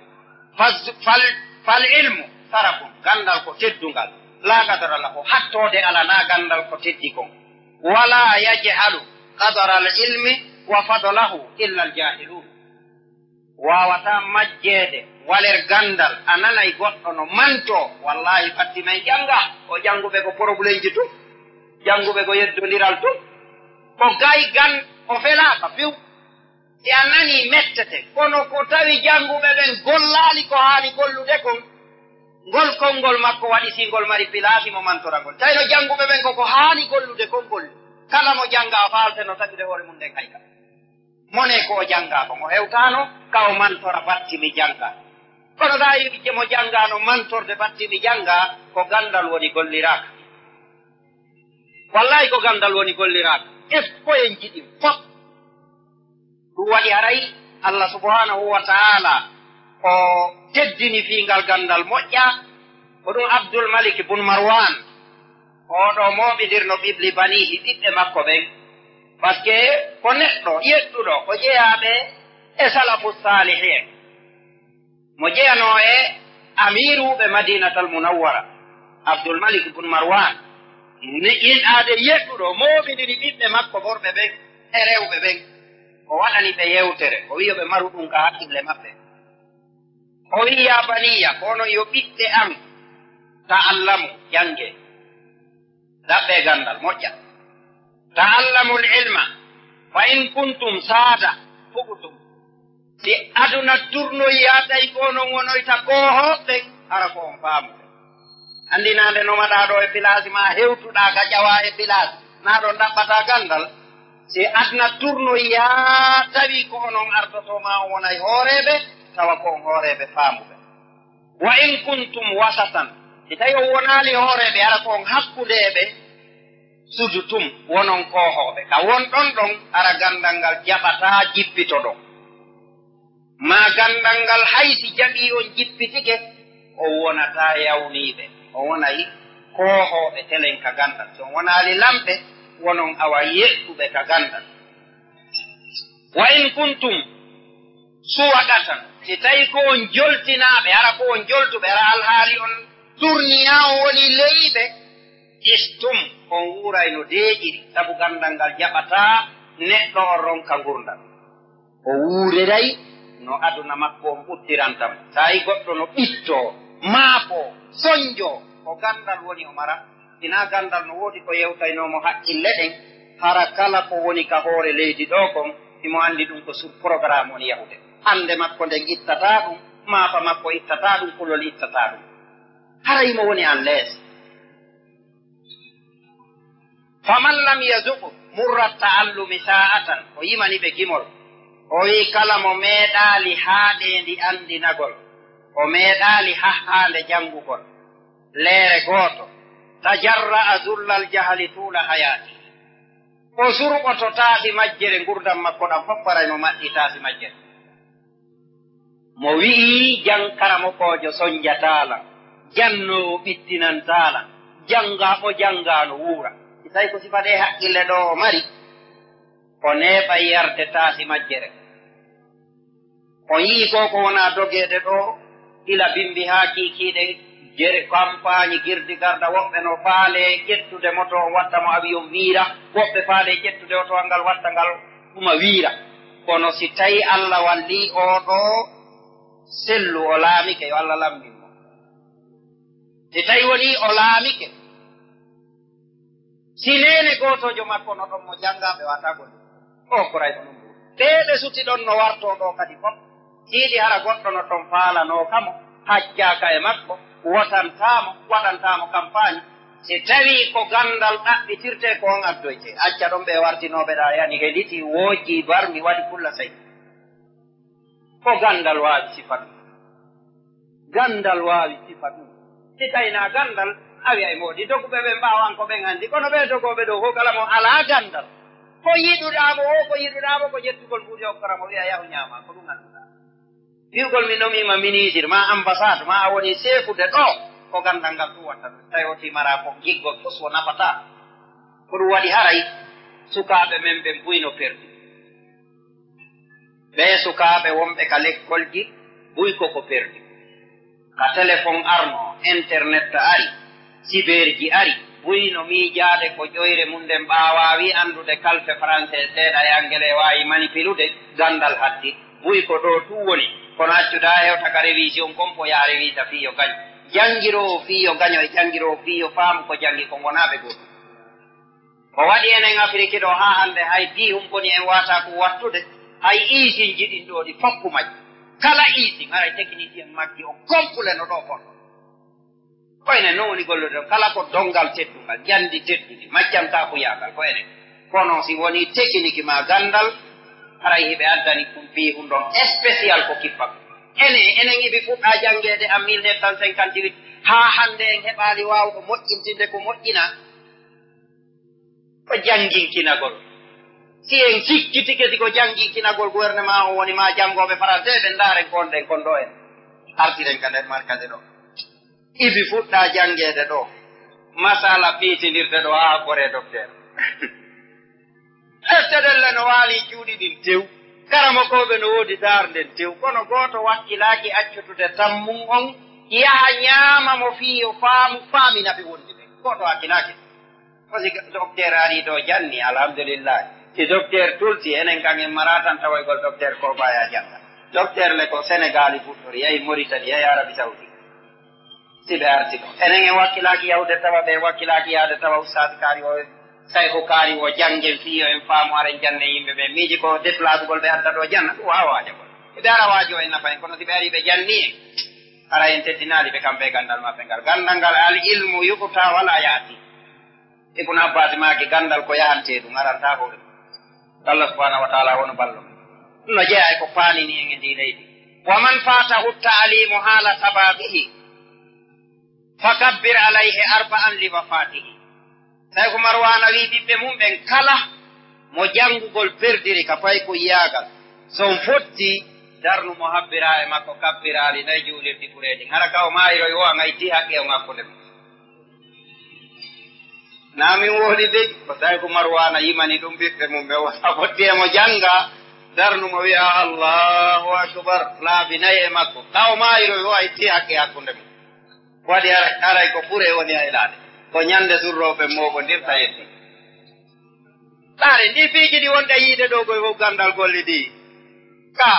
Faz-, fal, fal ilmu sarafun, ganndal ko teddungal. La qadra lahu, hattoode alanaa ganndal ko teddi kon. Wala yajhalu qadra al ilmi wa fadlahu illa al jahilun. Waawataa majjeede waler ganndal, a nanay goɗɗo no mantoo, wallaahi, fatti men jannga, o jannguɓe ko probleemji tun, jannguɓe ko yeddondiral tun, ko gay gan o felaaka few. Si a nanii mettete, kono ko tawi jannguɓe ɓen gollaali ko haani gollude kon, ngol konngol makko waɗi si ngol mari pilaasi mo mantora ngol. Tawi no jannguɓe ɓen ko ko haani gollude kon golli, kala mo jannga o faalteno taƴude hoore mum nden kayka. Mone ko o janngaa kon, o hewtaano ka o mantora batti mi janngaa. Kono gaa yimɓe mo janngaano mantorde batti mi janngaa, ko ganndal woni golliraaka. Wallahi ko ganndal woni golliraaka. Est-ce que en njiɗi fof? Ɗum waɗi haray Allah subhanahu wa ta'ala o teddini fii ngal ganndal moƴƴa. Ko ɗum Abdul Malik bun Marwan, oo ɗoo mooɓindirno ɓiɓli banihi, ɓiɓɓe makko ɓen. Parce que ko neɗɗo yeɗɗuɗo, ko jeyaaɓe e salafu saalihi en. Mo jeyanoo e Amiiruuɓe Madiinatal Munawwara, Abdul Malik bun Marwan, ne inɗaade yeɗɗuɗo, mooɓindini ɓiɓɓe makko worɓe ɓen e rewɓe ɓen. O waɗani ɓe yewtere, o wi'i yo ɓe maru ɗum ka hakkille maɓɓe. O wi'i, "Yaa baniya, ko onon yo ɓiɓɓe am, ta'allamu, janngee." Ɗaɓɓee ganndal, moƴƴa. "Ta'allamul ilma, fa in kuntum saada, fuqtum." Si aduna turnoyi haa tawi ko onon wonoyta koohooɓe, hara ko on faamuɓe. Anndi naa nde nomaɗaa ɗo e pilaasi maa hewtuɗaa ka ƴawaa e pilaasi, naa ɗon ɗaɓɓataa ganndal. Si aduna turnoyi haa tawi ko onon ardotoo maa on wonay hooreeɓe, tawa ko on hooreeɓe faamuɓe. "Wa in kuntum wasatan", si tawi on wonaali hooreeɓe, hara ko on hakkundeeɓe, "sudutum", wonon koohooɓe. Ka wonɗon ɗon, hara ganndal ngal jaɓataa jippitoɗon. Maa ganndal ngal, hay si jaɓii on jippitike, on wonataa yawniiɓe. On wonay koohooɓe telen ka ganndal. Si on wonaali lamɓe, wonon awa yeɗɗuɓe ka ganndal. "Wa in kuntum suwaɗatan", si tawi ko on joltinaaɓe, hara ko on joltuɓe, hara alhaali on turniyaa, on woni leyiɓe, "istum", on wuuray no deeƴiri, sabu ganndal ngal jaɓataa neɗɗo on ronka ngurndan. O wuuriray no aduna makko on ɓuttiranta mo. Tawi goɗɗo no ɓittoo, maapoo, sonjoo, ko ganndal woni o mara. Sinaa ganndal no woodi ko yewtaynoo mo hakkille ɗen, hara kala ko woni ka hoore leydi ɗoo kon, himo anndi ɗum ko sur programme woni yahude. Hannde makko nden ittataa ɗum, maafa makko ittataa ɗum, kulol ittataa ɗum. Hara himo woni en lees. "Faman lam yazuq murra ta'allumi sa'atan", o yimani ɓe gimol. O wi'i, kala mo meeɗaali haaɗeendi anndinagol, o meeɗaali hahhaande janngugol, leere gooto, "tajarra'a zullal jahali tuula hayaati", o surɓoto taasi majjere, ngurndan makko ɗan fof faray mo maɗɗi taasi majjere. Mo wi'i, "Jan-, karamokoojo sonjataa lan, jannoowo ɓittinantaa lan, janngaa mo janngaa no wuura." Si tawi ko sifa ɗee hakkille ɗoo o mari, o neeɓay yarde taasi majjere. On yi'i ko, ko wonaa dogeede ɗoo, ila bimbi haa kiikiiɗe, jere, kampaañi, girdi garda, woɓɓe no faale ƴettude moto on watta mo awiyon wiira, woɓɓe faale ƴettude otowal ngal watta ngal ɗuma wiira. Kono si tawi Alla wallii oo ɗoo sellu, o laamike, yo Alla lammin mo. Si tawi wonii o laamike, si neene gootoojo makko no ɗon mo janngaa, ɓe waataa golle. O koray ko ɗum ɗum. Ɓee ɓe suti ɗon no wartoo ɗoo kadi fof. Siidi hara goɗɗo no ɗon faalanoo ka mo, hajjaaka e makko, wotantaa mo, waɗantaa mo kampaañ. Si tawii ko ganndal ɗaɓɓitirtee, ko on addoytee. Acca ɗon ɓe wartinooɓe ɗaa, yani heliti, wojji, barmi, waɗi kulla sey. Ko ganndal waawi sifa ɗum. Ganndal waawi sifa ɗum. Si tawi naa ganndal, a wi'ay moodi doguɓe ɓen ɓaawan ko ɓen anndi. Kono ɓee dogooɓe ɗoo fof kala mo alaa ganndal. Ko yiɗuɗaa mo woo, ko yiɗuɗaa mo, ko ƴettugol mbuuɗi hokkora mo, wi'a, "Yahu ñaamaa," ko ɗum annduɗaa. Wi'ugol, "Mi nomiima ministre, maa ambassade, maa a woni seefude ɗoo," ko ganndal ngal ɗum watta ɗum. Tawi o timaraa ko giggol fus o nafataa. Ko ɗum waɗi haray sukaaɓe men ɓen buy no perdi. Ɓee sukaaɓe wonɓe ka lekkolji, buy koko perdi. Ka telefon arno, internet ari, siberji ari, buy no miijaade ko ƴoyre mum nden ɓaawaa wi anndude kalfe français seeɗa e anglais waawi manipilude, ganndal hatti. Buy ko ɗoo tun woni, kono accude haa hewta ka révision kon, ko yaha révisa fii yo gañ. Janngiroowo fii yo gaño e janngiroowo fii yo faamu ko janngi kon wonaa ɓe gootum. Ko waɗi enen Afiriki ɗoo haa hannde hay bii humponi en waataa ko wattude, hay iisinji ɗin ɗoo ɗi foppu majji. Kala iisin, haray teknisien majji o kompule no ɗoo kon. Ko enen non woni gollude ɗon, kala ko donngal teddungal, njanndi teddundi, majjan kaakuyaagal, ko enen. Kono si wonii tekiniki maa ganndal, haray hiɓe addani ɗum bii hun ɗon spécial ko kippa ɗum. Enen, enen iɓe fuɗɗaa janngeede en mille neuf cent cinquante-huit, haa hannde en heɓaali waawɗo moƴƴintinde ko moƴƴinaa. Ko jannginkinagol. Si en sikkitike si ko jannginkinagol gouvernement on woni maa janngooɓe français ɓe ndaaren ko wonɗen kon ɗoo en. Artiren ka nder markase ɗoo. Ibi fuɗɗaa janngeede ɗoo. Masala piitindirde ɗoo haa goree docteur. Defte ɗen le no waali juuɗe ɗin tew. Karamokooɓe no woodi daarde nden tew. Kono gooto wakkilaaki accutude tammum on Yaha ñaama mo fii yo faamu, faami nafi wondi ɓe. Goɗɗo hakkilaaki. Ko si docteur ari ɗo janni, alhamdulillahi. Si docteur tulti, enen kan en mara tan tawoygol docteur ko baya jannga. Docteur le ko Senegali fuɗɗori, yahi Mauritanie, yahi Arabie Saoudite. Si ɓe arti ɗo. Enen en wakkilaaki yahude tawa ɓe, wakkilaaki yaade tawa ustaas kaari o, sayko kaari o janngen fii yo en faamu, haren jannen yimɓe ɓe. Miiji ko déplacegol ɓe adda ɗo janna, ɗum waawa waajagol. Ɓe ara waajo en nafa en, kono si ɓe ari ɓe janni en, hara en teddinaali ɓe kamɓe e ganndal maɓɓe ngal. Ganndal ngal, al ilmu yu'ta wala ya'ti. Ibn Abbas maaki, ganndal ko yahantee, ɗum arantaa hoore mum. Allah subhanahu wa ta'ala wonu ballo. Ɗum no jeyaa e ko paanini en e ndii leydi. Wa man fatahu ta'limu hala sababihi, fakabbir alayhi arba'an li wafatihi. Tawi ko Marwana wi ɓiɓɓe mum ɓen kala mo janngugol perdiri ka fay ko yiyaagal. So on fotti, darnu mo habbira e makko kabbiraali nayi juulirɗi ɓureeɗi. Hara ka o maayiroy o, a ngayti haqqe on hakkunde mum. Na min woni dey, ko tawi ko Marwana yimani ɗum ɓiɓɓe mum ɓe, wota fotti e mo jannga, darnu mo wi'a, "Allahu akbar," laabi nayi e makko. Taw maayiroy o a itti haqqe hakkunde mum. Waɗi haray, haray ko ɓure woni aylaade. Ko ñande surrooɓe mooɓondirta yetti. Ɓaare ndi piiji ɗi wonɗe yiide ɗo koye fof ganndal golli ɗi. Ka.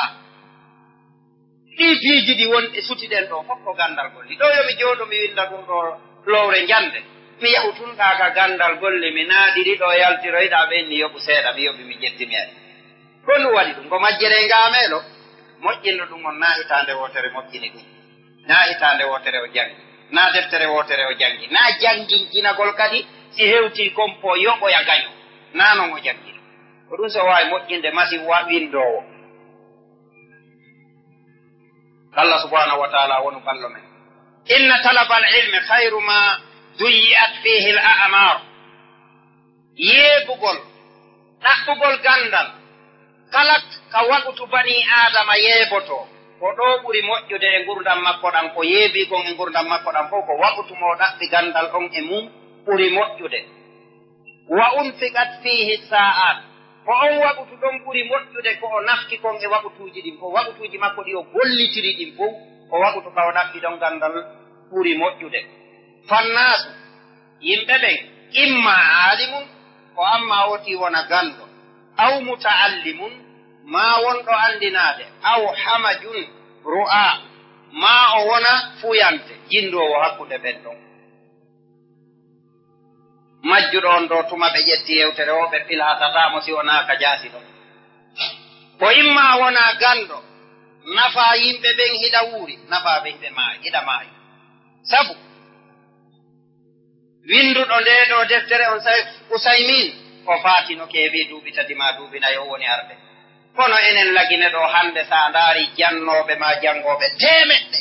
Ɗii piiji ɗi won e sutiɗen ɗo fof ko ganndal golli. Ɗo yo mi jooɗo mi winnda ɗum ɗo lowre njannde. Mi yahu tun ɗaa ka ganndal golli, mi naadiri ɗo yaltiroyɗaa ɓe inni yoɓu seeɗa, mi yoɓi mi ƴetti mi ari. Ko ɗum waɗi ɗum, ko majjere e ngaameelo. Moƴƴinɗo ɗum on naa hitaande wootere moƴƴini ɗum. Naa hitaande wootere o janngi. Naa deftere wootere o janngi. Naa jannginkinagol kadi si hewtii kompo yoɓoya gaño. Naa non o janngi ɗum. Ko ɗum so waawi moƴƴinde masi wa winndoowo. Allah subhanahu wa ta'ala wonu ballo men. Inna talabal ilmi khayru ma duyyi'at fihi al a'mar. Yeebugol, ɗaɓɓugol ganndal, kala ka waqutu banii Aadama yeeboto, ko ɗo ɓuri moƴƴude e ngurdam makko ɗam, ko yeebi kon e ngurdam makko ɗam fof, ko waqutu mo ɗaɓɓi ganndal on e mum ɓuri moƴƴude. Wa unfiqat fihi sa'at. Ko on waqutu ɗon ɓuri moƴƴude ko o nafki kon e waqutuuji ɗin fof. Waqutuuji makko ɗi o gollitiri ɗin fof, ko waqutu ka o ɗaɓɓi ɗon ganndal ɓuri moƴƴude. Fannaasu, yimɓe ɓen, imma aalimun, ko amma woti wona ganndo, aw muta'allimun, maa wonɗo anndinaade, aw hamajun ru'a, maa o wona fuyante, jinndoowo hakkunde ɓen ɗon. Majjuɗo on ɗo, tuma ɓe ƴetti yewtere o, ɓe pilhatataa mo si wonaa ka jaasi ɗon. Ko imma wonaa ganndo, nafaa yimɓe ɓen hiɗa wuuri, nafaa ɓe hiɓe maayi, hiɗa maayi. Sabu, winnduɗo ndee ɗoo deftere on, Say-, Usaymin, o faatino keewi duuɓi tati maa duuɓi nayi, o woni arde. Kono enen Lagine ɗoo hannde, so a ndaari jannooɓe maa janngooɓe teemeɗɗe,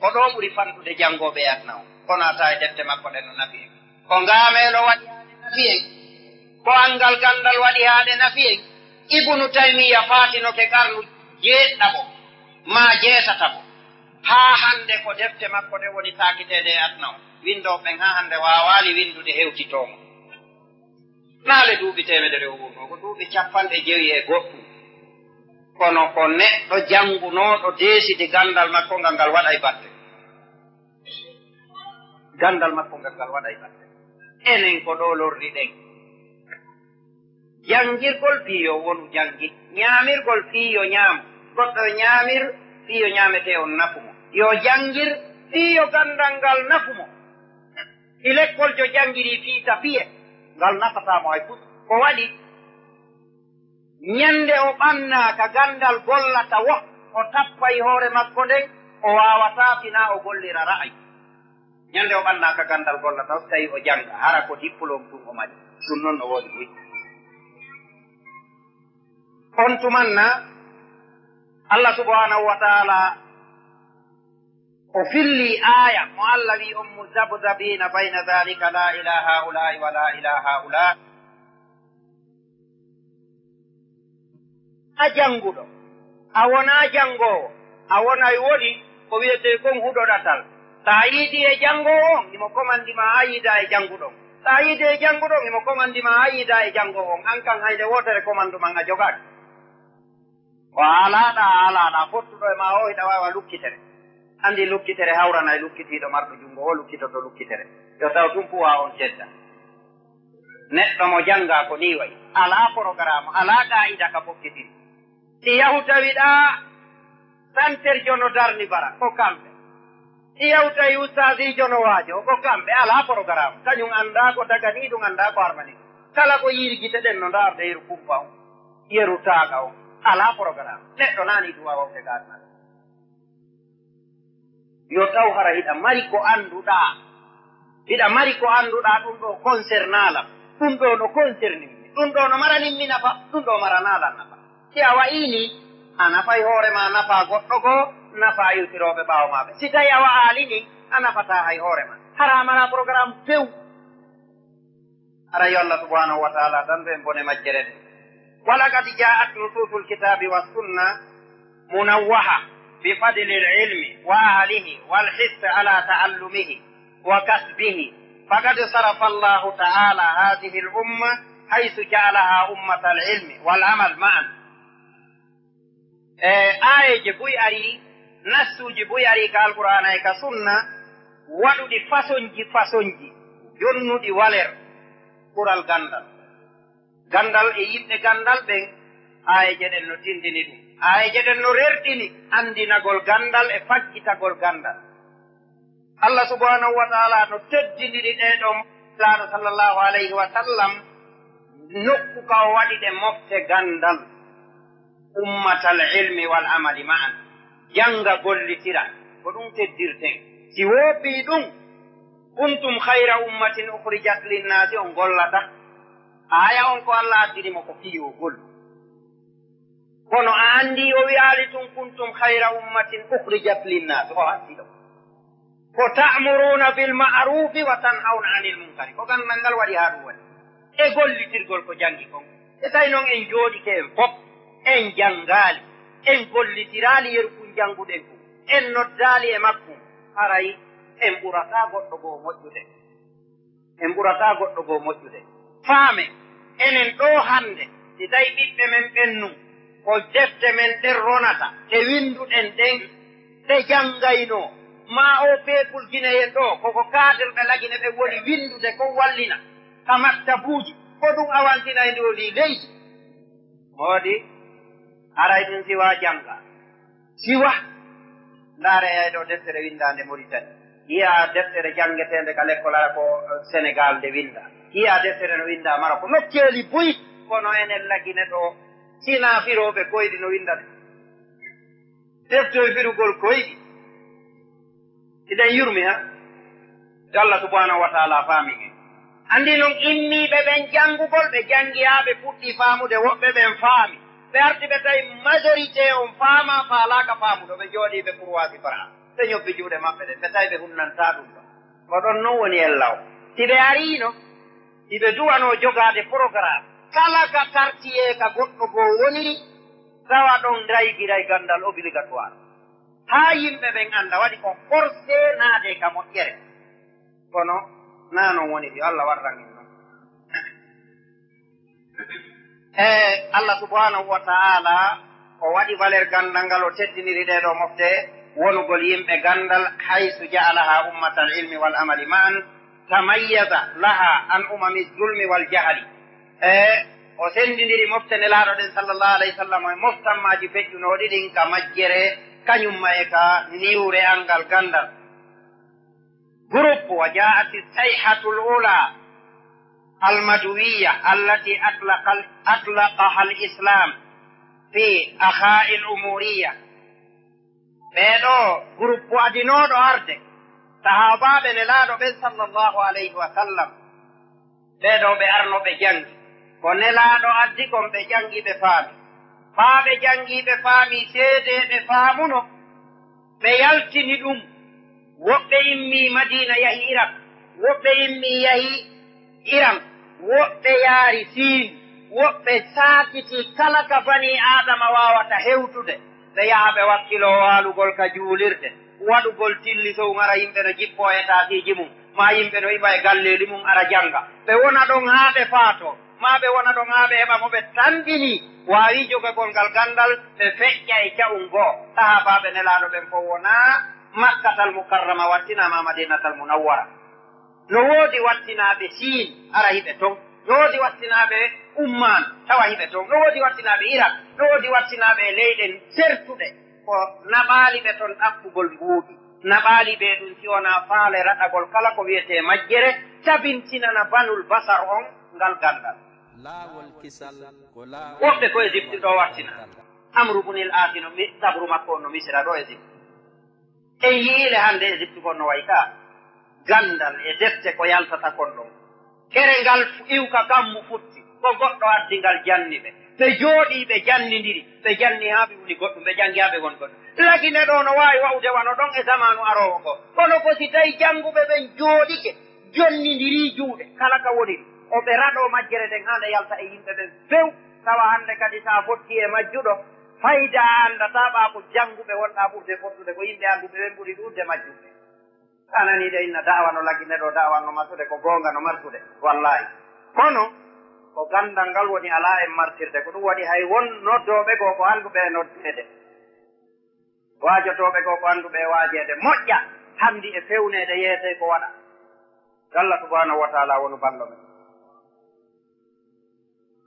ko ɗoo ɓuri fanɗude janngooɓe e aduna o. Kono a tawa e defte makko ɗen no nafi en. Ko ngaameelo waɗi haa ɗe nafi en. Ko anngal ganndal waɗi haa ɗe nafi en. Ibnu Taymiya faatinoke karnu jeeɗiɗaɓo maa jeetataɓo. Haa hannde ko defte makko ɗe woni saakiteede e aduna o. Winndooɓe ɓen haa hannde waawaali winndude hewtitoo mo. Naale duuɓi teemedere o wurnoo, ko duuɓi capanɗe jowi e goɗɗum. Kono ko neɗɗo janngunooɗo deesidi ganndal makko ngal, ngal waɗay batte. Ganndal makko ngal, ngal waɗay batte. Enen ko ɗo lorriɗen. Janngirgol fii yo wonu janngi, ñaamirgol fii yo ñaam, goɗɗo yo ñaamir fii yo ñaametee on nafu mo. Yo janngir fii yo ganndal ngal nafu mo. Si lekkoljo janngirii fii tapiye, ngal nafataa mo hay fus. Ko waɗi, ñande o ɓannaa ka ganndal gollata wo, o tappay hoore makko nden, o waawataa si naa o gollira ra'ayi. Ñande o ɓannaa ka ganndal gollata wo, so tawi o jannga, hara ko diplôme tun o mari. Ɗum non no woodi buy. On tumanna, Allah subhanahu wa ta'ala o filli aaya mo Allah wi on, "Muzabzabina bayna dhalika, la ila haula'i wa la ila haula." A jannguɗo, a wonaa janngoowo, a wonay woni ko wiyetee kon huɗo ɗatal. So a yiidii e janngoowo on, himo komandi ma a yiida e jannguɗo on. So a yiidii e jannguɗo on, himo komandi ma a yiida e janngoowo on. An kan hay nde wootere komandu man a jogaaki. Ko a alaaɗa, a alaaɗa, fottuɗo e ma o, hiɗa waawa lukkitere. Anndi lukkitere hawranay lukkitiiɗo marɗo junngo o lukkitoto lukkitere. Yo taw tun puwa on tedda. Neɗɗo mo janngaa ko nii wayi. Alaa porogaraamu, alaa qaa'ida ka fokkitiri. Si yahu tawiɗaa santerjo no darni bara, ko kamɓe. Si yahu tawi ustaasiijo no waajo, ko kamɓe. Alaa porogaraamu. Kañum anndaa ko daganii ɗum, anndaa ko harmani ɗum. Kala ko yiiri gite ɗen no ndaarde yeru kumpa on, yeru taaga on. Alaa porogaraamu. Neɗɗo naani ɗum waawde gaadna. Yo taw hara hiɗa mari ko annduɗaa. Hiɗa mari ko annduɗaa ɗum ɗo concernaa lam. Ɗum ɗo no concerne mi. Ɗum ɗo no maranin mi nafa. Ɗum ɗo maranaa lan nafa. Si a wa'ii ni, a nafay hoore ma, nafa goɗɗo goo, nafa yewtirooɓe ɓaawo maa ɓe. Si tawi a wa'aali ni, a nafataa hay hoore ma. Hara a mara programme few. Hara yo Allah subhanahu wa ta'ala dandu en bone majjere nde. ولقد جاءت نصوص الكتاب والسنة منوهة بفضل العلم وأهله والحث على تعلمه وكسبه، فقد صرف الله تعالى هذه الأمة حيث جعلها أمة العلم والعمل معا. E aayeeje buy arii, nassuuji buy arii ka Alqur'aana e ka Sunna, waɗuɗi fasonji fasonji, jonnuɗi waler ɓural ganndal. Ganndal e yimɓe ganndal ɓen, aayeeje ɗen no tinndini ɗum. Aayeeje ɗen no rerɗini anndinagol ganndal e faggitagol ganndal. Allah subhanahu wa ta'ala no teddindiri ɗee ɗoo Nelaaɗo sallallahu alayhi wa sallam, nokku ka o waɗi ɗe mofte ganndal, ummatal ilmi wal amali ma'an, jannga gollitira, ko ɗum teddirten. Si woopii ɗum, kuntum khayra ummatin ukhrijat linnaasi, on gollata. Aaya on ko Allah addiri mo ko fiyogol. Kono a anndi o wi'aali tun, "Kuntum khayra ummatin ukhrijat linnas." O hatti ɗo. Ko ta'muruna bil ma'rufi wa tanhawna anil munkari. Ko ganndal ngal waɗi haa ɗum waɗi. E gollitirgol ko janngi kon. E tawi noon en jooɗike en fof, en janngaali, en gollitiraali yeru kun jannguɗen kun, en noddaali e makkun, haray en ɓurataa goɗɗo goo moƴƴude. En ɓurataa goɗɗo goo moƴƴude. Faame, enen ɗoo hannde, si tawi ɓiɓɓe men ɓennun, ko defte men ɗen ronata, ɗe winnduɗen ɗen, ɗe janngaynoo, maa oo peepul Gine en ɗoo, koko kaadirɓe Lagine ɓen woni winndude, ko wallina, ka maktabuuji, ko ɗum awantinay ndi o ndii leydi. Moodi, haray ɗum siwaa jannga. Siwa, ndaaree ɗoo deftere winndaande Moritani. Yi'aa deftere janngeteende ka lekkol ara ko, eh, Senegaal nde winndaa. Yi'aa deftere no winndaa Maroko. Nokkeeli buy, kono enen Lagine ɗoo, sinaa firooɓe koyɗi no winnda ɗe. Defte e firugol koyɗi. Hiɗen yurmi, ha? Yo Allah subhanahu wa ta'ala faami en. Anndi non immiiɓe ɓen janngugol, ɓe janngi haa ɓe puɗɗii faamude, woɓɓe ɓen faami. Ɓe arti ɓe tawi majorité on faamaa, faalaaka faamude, ɓe jooɗii ɓe kurwaasi fara. Ɓe ñobbi juuɗe maɓɓe ɗen, ɓe tawi ɓe hunnantaa ɗum ɗon. Ko ɗon non woni ella o. Si ɓe ariino, si ɓe duwanoo jogaade programme, kala ka quartier ka goɗɗo goo woniri, tawa ɗon ndaygiray ganndal obligatoire. Haa yimɓe ɓen annda, waɗi ko forcé naade ka moƴƴere. Kono naa non woni, yo Allah warran en non. E Allah subhanahu wa ta'ala, o waɗi valeur ganndal ngal, o teddiniri ɗee ɗoo mofte, wonugol yimɓe ganndal, haysu ja'alaha ummatal ilmi wal amali ma'an, tamayyaza laha an umami zulmi wal jahali. E o senndindiri mofte Nelaaɗo ɗen sallallahu alayhi wa sallam e moftammaaji feƴƴunooɗi ɗin ka majjere, kañum ma e ka niwre angal ganndal. Groupe, وجاءت الصيحة الأولى المدوية التي أطلق، أطلقها الإسلام في أخاء الأمورية. Ɓee ɗoo groupe adinooɗo arde, sahaabaaɓe Nelaaɗo ɓen sallallahu alayhi wa sallam, ɓee ɗoo ɓe arno ɓe janngi. Ko Nelaaɗo addi kon ɓe janngi ɓe faami. Faa ɓe janngi ɓe faami, seedee ɓe faamuno. Ɓe yaltini ɗum. Woɓɓe immii Madiina yahi Irak. Woɓɓe immii yahi Iran. Woɓɓe yaari Siin. Woɓɓe saakitii kala ka banii Aadama waawata hewtude. Ɓe yaha ɓe wakkiloo waalugol ka juulirde. Waɗugol tilliso um ara yimɓe no jippoo etaasiiji mum. Maa yimɓe no iwa e galleeli mum ara jannga. Ɓe wona ɗon haa ɓe faatoo. Maa ɓe wona ɗon haa ɓe heɓa mo ɓe tanɗini. Waawi jogagol ngal ganndal, ɓe feƴƴa e ca'um goo. Sahaabaaɓe Nelaaɗo ɓen fof wonaa Makkatal Mukarrama wattinaama Madinatal Munawwara. No woodi wattinaaɓe Siin, ara hiɓe ton. No woodi wattinaaɓe Ummaan, tawa hiɓe ton. No woodi wattinaaɓe Irak, no woodi wattinaaɓe e leyɗe sertuɗe. Ko naɓaali ɓe ton ɗaɓɓugol mbuuɗi. Naɓaali ɓe ɗum si wonaa faale raɗagol kala ko wiyetee majjere, tabintinana Banul Basar on ngal ganndal. Laawol kisal ko laawol. Woɓɓe ko Ezipt ɗo wattina. Amru bunil Aasi no mi-, sabru makko on no Misira ɗo Ezipt. En yi'ile hannde Ezipt kon no wayi ka. Ganndal e defte ko yaltata kon ɗon. Kere ngal fu-, iwka kammu futti, ko goɗɗo addi ngal janni ɓe. Ɓe jooɗii, ɓe jannindiri, ɓe janni haa ɓe wuli goɗɗum, ɓe janngi haa ɓe woni goɗɗum. Lagine ɗo no waawi wa'ude wano ɗon e zamaanu aroowo ngo. Kono ko si tawi jannguɓe ɓen jooɗike, jonnindiri juuɗe, kala ka woniri, o ɓe raɗoo majjere nden haa nde yalta e yimɓe ɓen few. Tawa hannde kadi so a fotti e majjuɗo, fayda a anndataa ɓaa ko jannguɓe wonɗaa ɓurde fottude, ko yimɓe annduɓe ɓen ɓuri ɗuuɗde majjuɓe. A nanii de inna da'awa no lagine ɗo, da'awa no marsude, ko goonga no marsude, wallaahi. Kono ko ganndal ngal woni alaa en martirde, ko ɗum waɗi hay won noddooɓe goo ko annduɓe e noddeede. Waajotooɓe goo ko annduɓe e waajeede, moƴƴa, hanndi e fewneede yeetee ko waɗa. Yo Allah subhanahu wa taala wonu ballo men.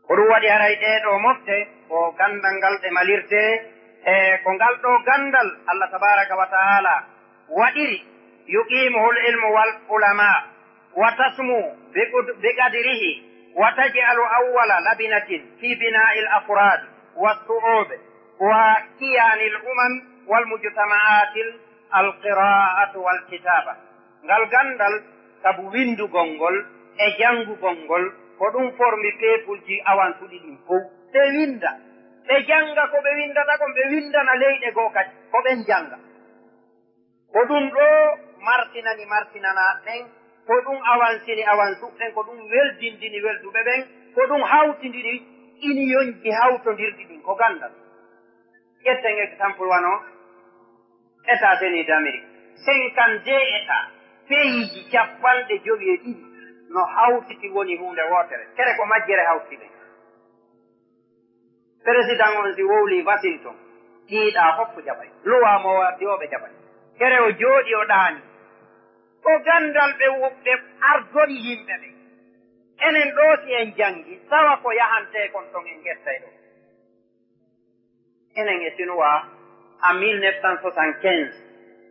Ko ɗum waɗi haray ɗee ɗoo mofte ko ganndal ngal ɗe malirtee, e ko ngal ɗoo ganndal Allah tabaraka wa taala waɗiri, yuqimuhu l-ilmu wal ulama, wa tasmu bi qud-, bi qadrihi, wa taj'alu awwala labinatin fi bina'il afrad wa su'ub wa kiyanil umam wal mujtama'atil al qira'atu wal kitaba. Ngal ganndal, sabu winndugol ngol e janngugol ngol, ko ɗum formi peepulji awansuɗi ɗin fow. Ɓe winnda, ɓe jannga ko ɓe winndata kon, ɓe winndana leyɗe goo kadi, ko ɓen jannga. Ko ɗum ɗoo marsinani marsinanaaɓe ɓen, ko ɗum awansini awansuɓe ɓen, ko ɗum weldindini welduɓe ɓen, ko ɗum hawtindini iniyonji hawtondirɗi ɗin, ko ganndal. Ƴetten exemple wano États-Unis d'Amérique, cinquante-deux États, peyiiji cappanɗe jowi e ɗiɗi no hawtiti woni huunde wootere. Kere ko majjere hawti ɓe. Président on si wowlii Washington, ɗiiɗaa fof jaɓay. Luwaa mo waddi o ɓe jaɓay. Kere o jooɗi o ɗaani. Ko ganndal ɓe wo-, ɓe ardori yimɓe ɓe. Enen ɗoo si en janngi, tawa ko yahantee kon ton en ƴettay ɗoo. Enen e Sinuwaa, en mille neuf cent soixante-quinze,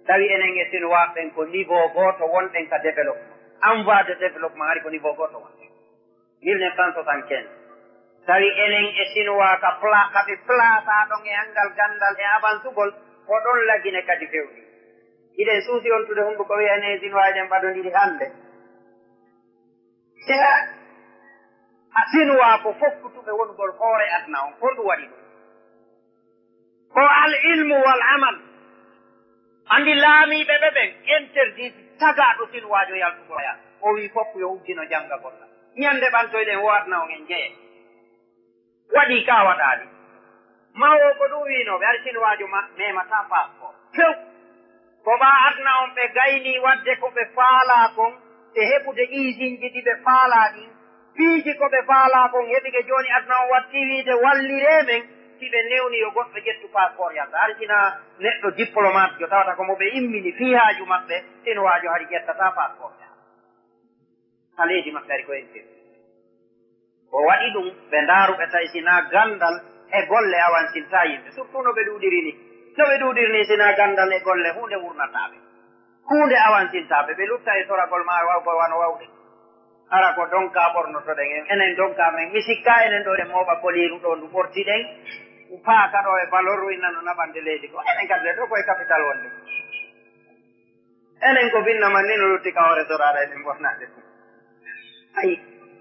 tawi enen e Sinuwaa ɓen ko niveau gooto wonɗen ka développement. En voie de développement, hari ko niveau gooto wonɗen. Mille neuf cent soixante-quinze. Tawi enen e Sinuwaa ka pla-, ka ɓe plaasa ɗon e anngal ganndal e avansugol, ko ɗon lagine kadi fewni. Hiɗen suusi on tude hunnduko wiya enen e Sinuwaa eɗen ɓadondiri hannde. Te a Sinuwaa ko fokkutuɓe wonugol hoore aduna on, honɗum waɗi ɗum? Ko al ilmu wal amal. Anndi laamiiɓe ɓe ɓen interditi tagaaɗo Sinuwaajo yaltugol ya. O wii fokk yo uddino janngagol la. Ñannde ɓantoyɗen o aduna on en jeye. Waɗi ka waɗaali. Mawo ko ɗum wiinooɓe, ari Sinuwaajo ma-, memataa passeport. Few. Ko ɓaa aduna on ɓe gaynii waɗde ko ɓe faalaa kon, e heɓude iisinji ɗi ɓe faalaa ɗin. Piiji ko ɓe faalaa kon heɓike jooni aduna on watti wiide walliree men, si ɓe newni yo goɗɗo ƴettu passeport yalta. Hari sina neɗɗo diplomatejo tawata ko mo ɓe immini fii haaju maɓɓe, Sinuwaajo hari ƴettataa passeport yalta. Ka leydi maɓɓe hari ko en kewi. Ko waɗi ɗum, ɓe ndaaru ɓe tawi sinaa ganndal e golle awansintaa yimɓe, surtout no ɓe ɗuuɗiri ni. No ɓe ɗuuɗiri ni, sinaa ganndal e golle, huunde wurnataa ɓe. Huunde awansintaa ɓe, ɓe lutta e soragol maa wawgol wano wawde. Hara ko donkaa ɓornotoɗen en, enen donkaa men, mi sikkaa enen ɗoo en mooɓa koliiru ɗoo ndu ɓortiɗen, paaka ɗoo e balorru inna no naɓande leydi ko. Enen kadi le ɗoo ko e capital wonde. Enen ko binna man ni no lutti ka hoore soraara enen ɓornaade ɗum. Ayi,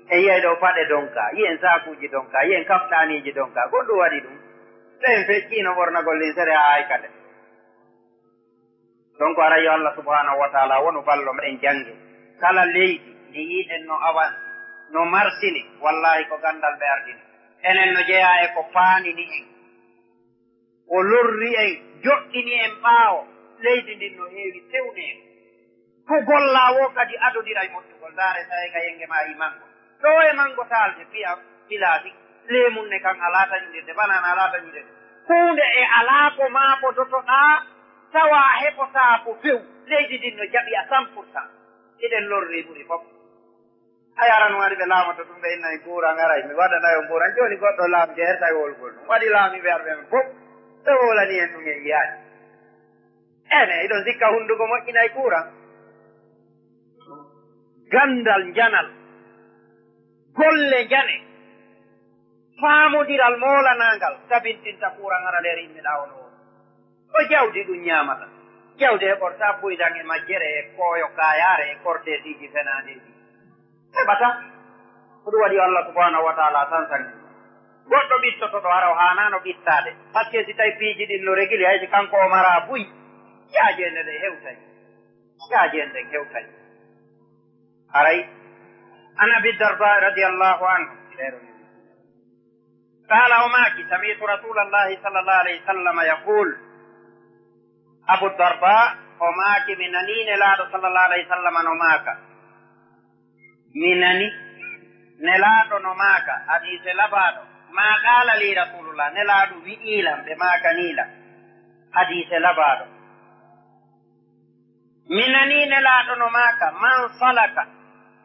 en yiyay ɗoo paɗe donkaa, yiyen saakuuji donkaa, yiyen kaftaaniiji donkaa, ko ɗum waɗi ɗum. Ɓen feƴƴiino ɓornagol linsere haa haykande. Donc, aray yo Allah subhanahu wa taala wonu ballo men jannge. Kala leydi ndi yiiɗen no awansi, no marsini, wallahi ko ganndal ɓe ardini. Enen no jeyaa e ko paanini en. O lorri en, joɗɗini en ɓaawo. Leydi ndin no heewi fewneego. Ko gollaa woo kadi adodiray moƴƴugol. Ndaare tawi ka yenge maa e manngo. Ɗoo e manngo taalde, piya, pilaati. Leemun ne kan alaa taƴondirde, banana alaa taƴondirde. Huunde e alaa ko maabodotoɗaa Tawa a heɓotaa ko few, leydi ndin no jaɓi a cent pour cent. Hiɗen lorri ɓuri fof. A yaran waɗi ɓe laamoto ɗum ɓe inna e kuuran aray, mi waɗana yo kuuran. Jooni goɗɗo laam jeertay wolgol ɗum. Waɗi laamiiɓe arɓe men fof, ɓe wolani en ɗum en yiyaani. Ene, hiɗon sikka hunnduko moƴƴinay kuuran? Ganndal njanal, golle njane, faamondiral moolanaangal tabintinta kuuran aray nder yimɓe ɗaa on woni. Ko jawdi ɗum ñaamata. Jawdi heɓorta buydan e majjere e kooyo kaayaare e korteesiiji fenaandeeji. Heɓata. Ko ɗum waɗi Allah subhanahu wa ta'ala sansan. Goɗɗo ɓittoto ɗo hara o haanaano ɓittaade. Parce que si tawi piiji ɗin no regili, hay si kanko o mara buy, yaajeende ɗe hewtay. Yaajeende ɗen hewtay. Haray, an Abi Darda radiyallahu anhu. Qaala, o maaki, sami'tu Rasuulallahi sallallahu alayhi wa sallam yaqul, Abu Darda, o maaki, mi nanii Nelaaɗo sallallahu alayhi wa sallam no maaka. Mi nani Nelaaɗo no maaka, hadiise labaaɗo. Ma qaala li Rasuulullah, Nelaaɗo wi'ii lan, ɓe maakanii lan. Hadiise labaaɗo. Mi nanii Nelaaɗo no maaka, man salaka,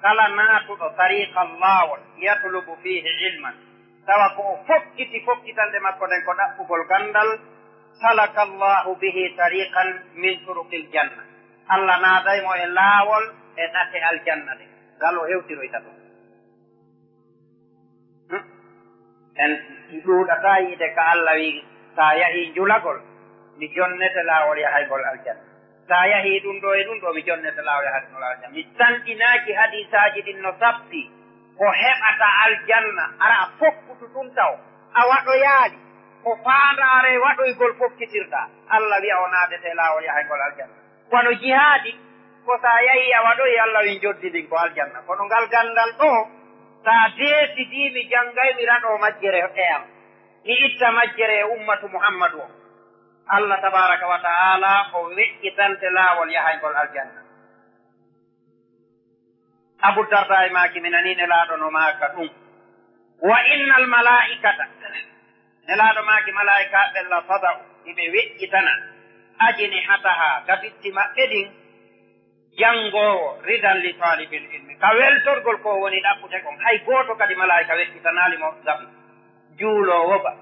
kala naatuɗo tariqan laawol, yatlubu fiihi ilman, tawa ko o fokkiti fokkitande makko nden ko ɗaɓɓugol ganndal, salaka Allahu bihi tariqan min turuqil janna. Allah naatay mo e laawol e ɗate aljanna ɗen. Ngal o hewtiroyta ɗum. Hmm? En ɗuuɗataa yiide ka Allah wi, "Sa yahii njulagol, mi jonnete laawol yahaygol aljanna. Sa yahii ɗum ɗo e ɗum ɗo, mi jonnete laawol yahaygol aljanna." Mi tanɗinaaki hadiisaaji ɗin no sappi ko heɓata aljanna, hara a fokkutu ɗum taw, a waɗoyaali ko faandaare waɗoygol fokkitirɗaa. Allah wi'a o naadete laawol yahaygol aljanna. Kono jihaadi, ko sa yahii a waɗoyi, Allah wi, "Njoddi ndin ko aljanna." Kono ngal ganndal ɗoo, sa deesidii mi janngay, mi raɗoo majjere e am, mi itta majjere e ummatu Muhammadu on, Allah tabaaraka wa ta'ala o weƴƴitante laawol yahayngol aljanna. Abu Darda e maaki, mi nanii Nelaaɗo no maaka ɗum. Wa innal malaa'ikata, Nelaaɗo maaki, malaa'ikaaɓe la tada'u, hiɓe weƴƴitana, ajnihataha, gabitti maɓɓe ɗin, janngoowo, ridan li taalibil ilmi, ka weltorgol ko woni ɗaɓɓude kon. Hay gooto kadi malaa'ika weƴƴitanaali mo gabi. Juuloowo ba,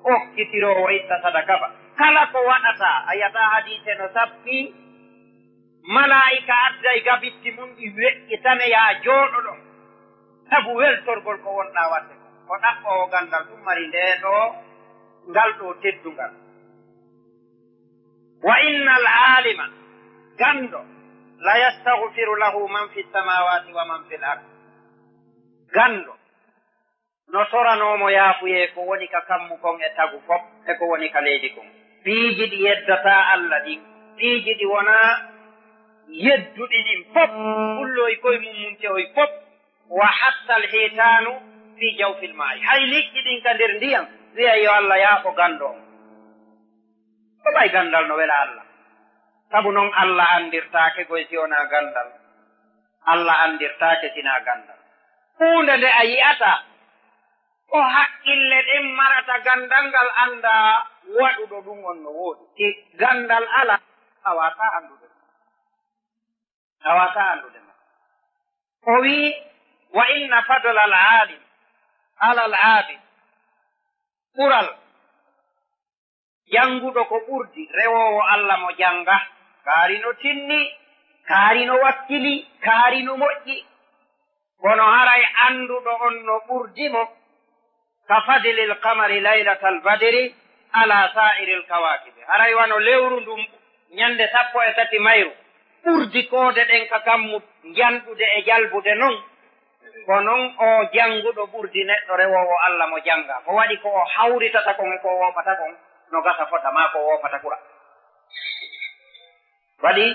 okkitiroowo itta sadaka ba, kala ko waɗata, a yiyata hadiise no sappi, malaa'ika adday gabitti mum ɗi weƴƴitane, yaa jooɗo ɗon. Sabu weltorgol ko wonɗaa waɗde ko, ko ɗaɓɓoowo ganndal ɗum mari ndee ɗoo, ngal ɗoo teddungal. Wa innal aalima, ganndo, la yastaghfiru lahu man fi samaawaati wa man fil ard. Ganndo, no toranoo mo yaafuyee ko woni ka kammu kon e tagu fof, e ko woni ka leydi kon. Piiji ɗi yeddataa Allah ɗin, piiji ɗi wonaa yedduɗi ɗin fof, kulloy koye mum mum tehoy fof, wa hatta al hitaanu fi jawfil maa'i. Hay liƴƴi ɗin ka nder ndiyam, wi'ay yo Allah yaafo ganndo on. Ko ɓay ganndal no wela Allah. Sabu non Allah anndirtaake goy si wonaa ganndal. Allah anndirtaake sinaa ganndal. Huunde nde a yi'ata, ko haqqille ɗen marata ganndal ngal annda waɗuɗo ɗum on no woodi. Si ganndal alaa, a waasaa anndude. A waasaa anndude mo. O wi'i, "Wa inna fadla al aalim ala al aabid." Ɓural jannguɗo ko ɓurdi rewoowo Allah mo jannga, kaari no tinni, kaari no wakkili, kaari no moƴƴi. Kono haray annduɗo on no ɓurdi mo, ka fadlil qamari laylatal badri ala sa'iril kawaakibi. Haray wano lewru ndun ñannde sappo e tati mayru ɓurdi koode ɗen ka kammu njanɗude e jalbude non, ko non o jannguɗo ɓurdi neɗɗo rewoowo Allah mo jannga. Ko waɗi ko o hawritata kon e ko o woopata kon no gasa fota, maa ko o woopata ɓura. Waɗi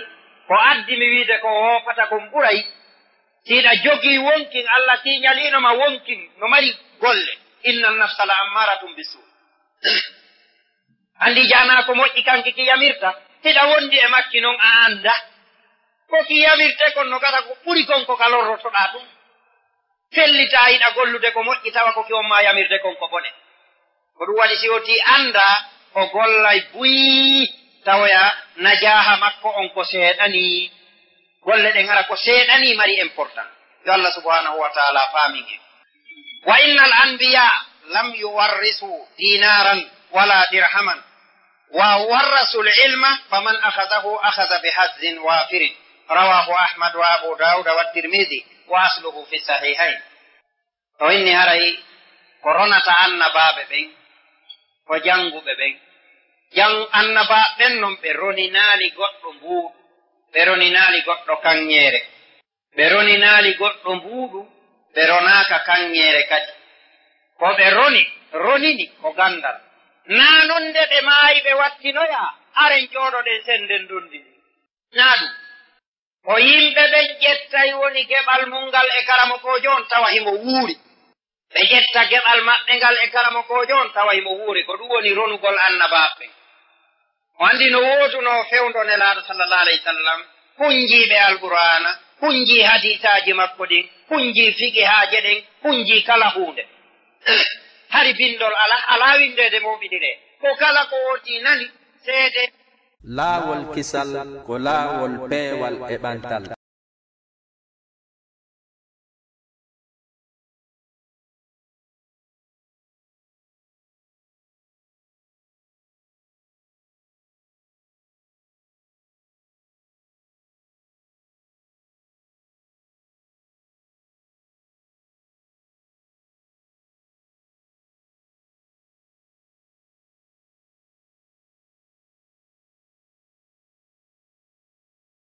ko addi mi wiide ko o woopata kon ɓuray, si hiɗa jogii wonkin, Allah siñaliino ma wonkin no mari golle. Inna nafsa la ammaratum bisu. Anndi janaa ko moƴƴi kanki ki yamirta, hiɗa wondi e makki non a annda. Ko ki yamirte kon no gasa ko ɓuri kon ko ka lorrotoɗaa ɗum. Fellitaa hiɗa gollude ko moƴƴi tawa ko ki on ma yamirde kon ko bone. Ko ɗum waɗi si woti annda o gollay buy tawoya Najaaha makko on ko seeɗanii, golle ɗen hara ko seeɗanii mari important. Yo Allah subhanahu wa ta'ala faamin en. Wa innal anbiya lam yuwarrisu dinaran wala dirhaman wa warrasul ilma faman akhadahu akhadha bi hazzin wafirin. Rawahu Ahmad wa Abu Dawud wa Tirmidhi wa asluhu fi sahihayn. O inni haray ko ronata annabaaɓe ɓen, ko jannguɓe ɓen. Jan-, annabaaɓe ɓen non ɓe roninaali goɗɗo mbuuɗu, ɓe roninaali goɗɗo kaŋŋeere. Ɓe roninaali goɗɗo mbuuɗu, ɓe ronaaka kaŋŋeere kadi. Ko ɓe roni, ronini ko ganndal. Naa non nde ɓe maayi ɓe wattinoyaa, haren jooɗoɗen sennden donndi. Naa ɗum. Ko yimɓe ɓen ƴettay woni geɓal mun ngal e karamokoojo on tawa himo wuuri. Ɓe ƴetta geɓal maɓɓe ngal e karamokoojo on tawa himo wuuri. Ko ɗum woni ronugol annabaaɓe ɓen. O anndi no woodunoo fewndo Nelaaɗo sallallahu alayhi wa sallam, hunjiiɓe Alqur'aana, hunjii hadiisaaji makko ɗin, hunjii fiqihaaje ɗen, hunjii kala huunde. Hari binndol alaa, alaa winndeede mawɓiniree. Ko kala ko woodii nani, seedee. Laawol kisal ko laawol peewal e ɓantal.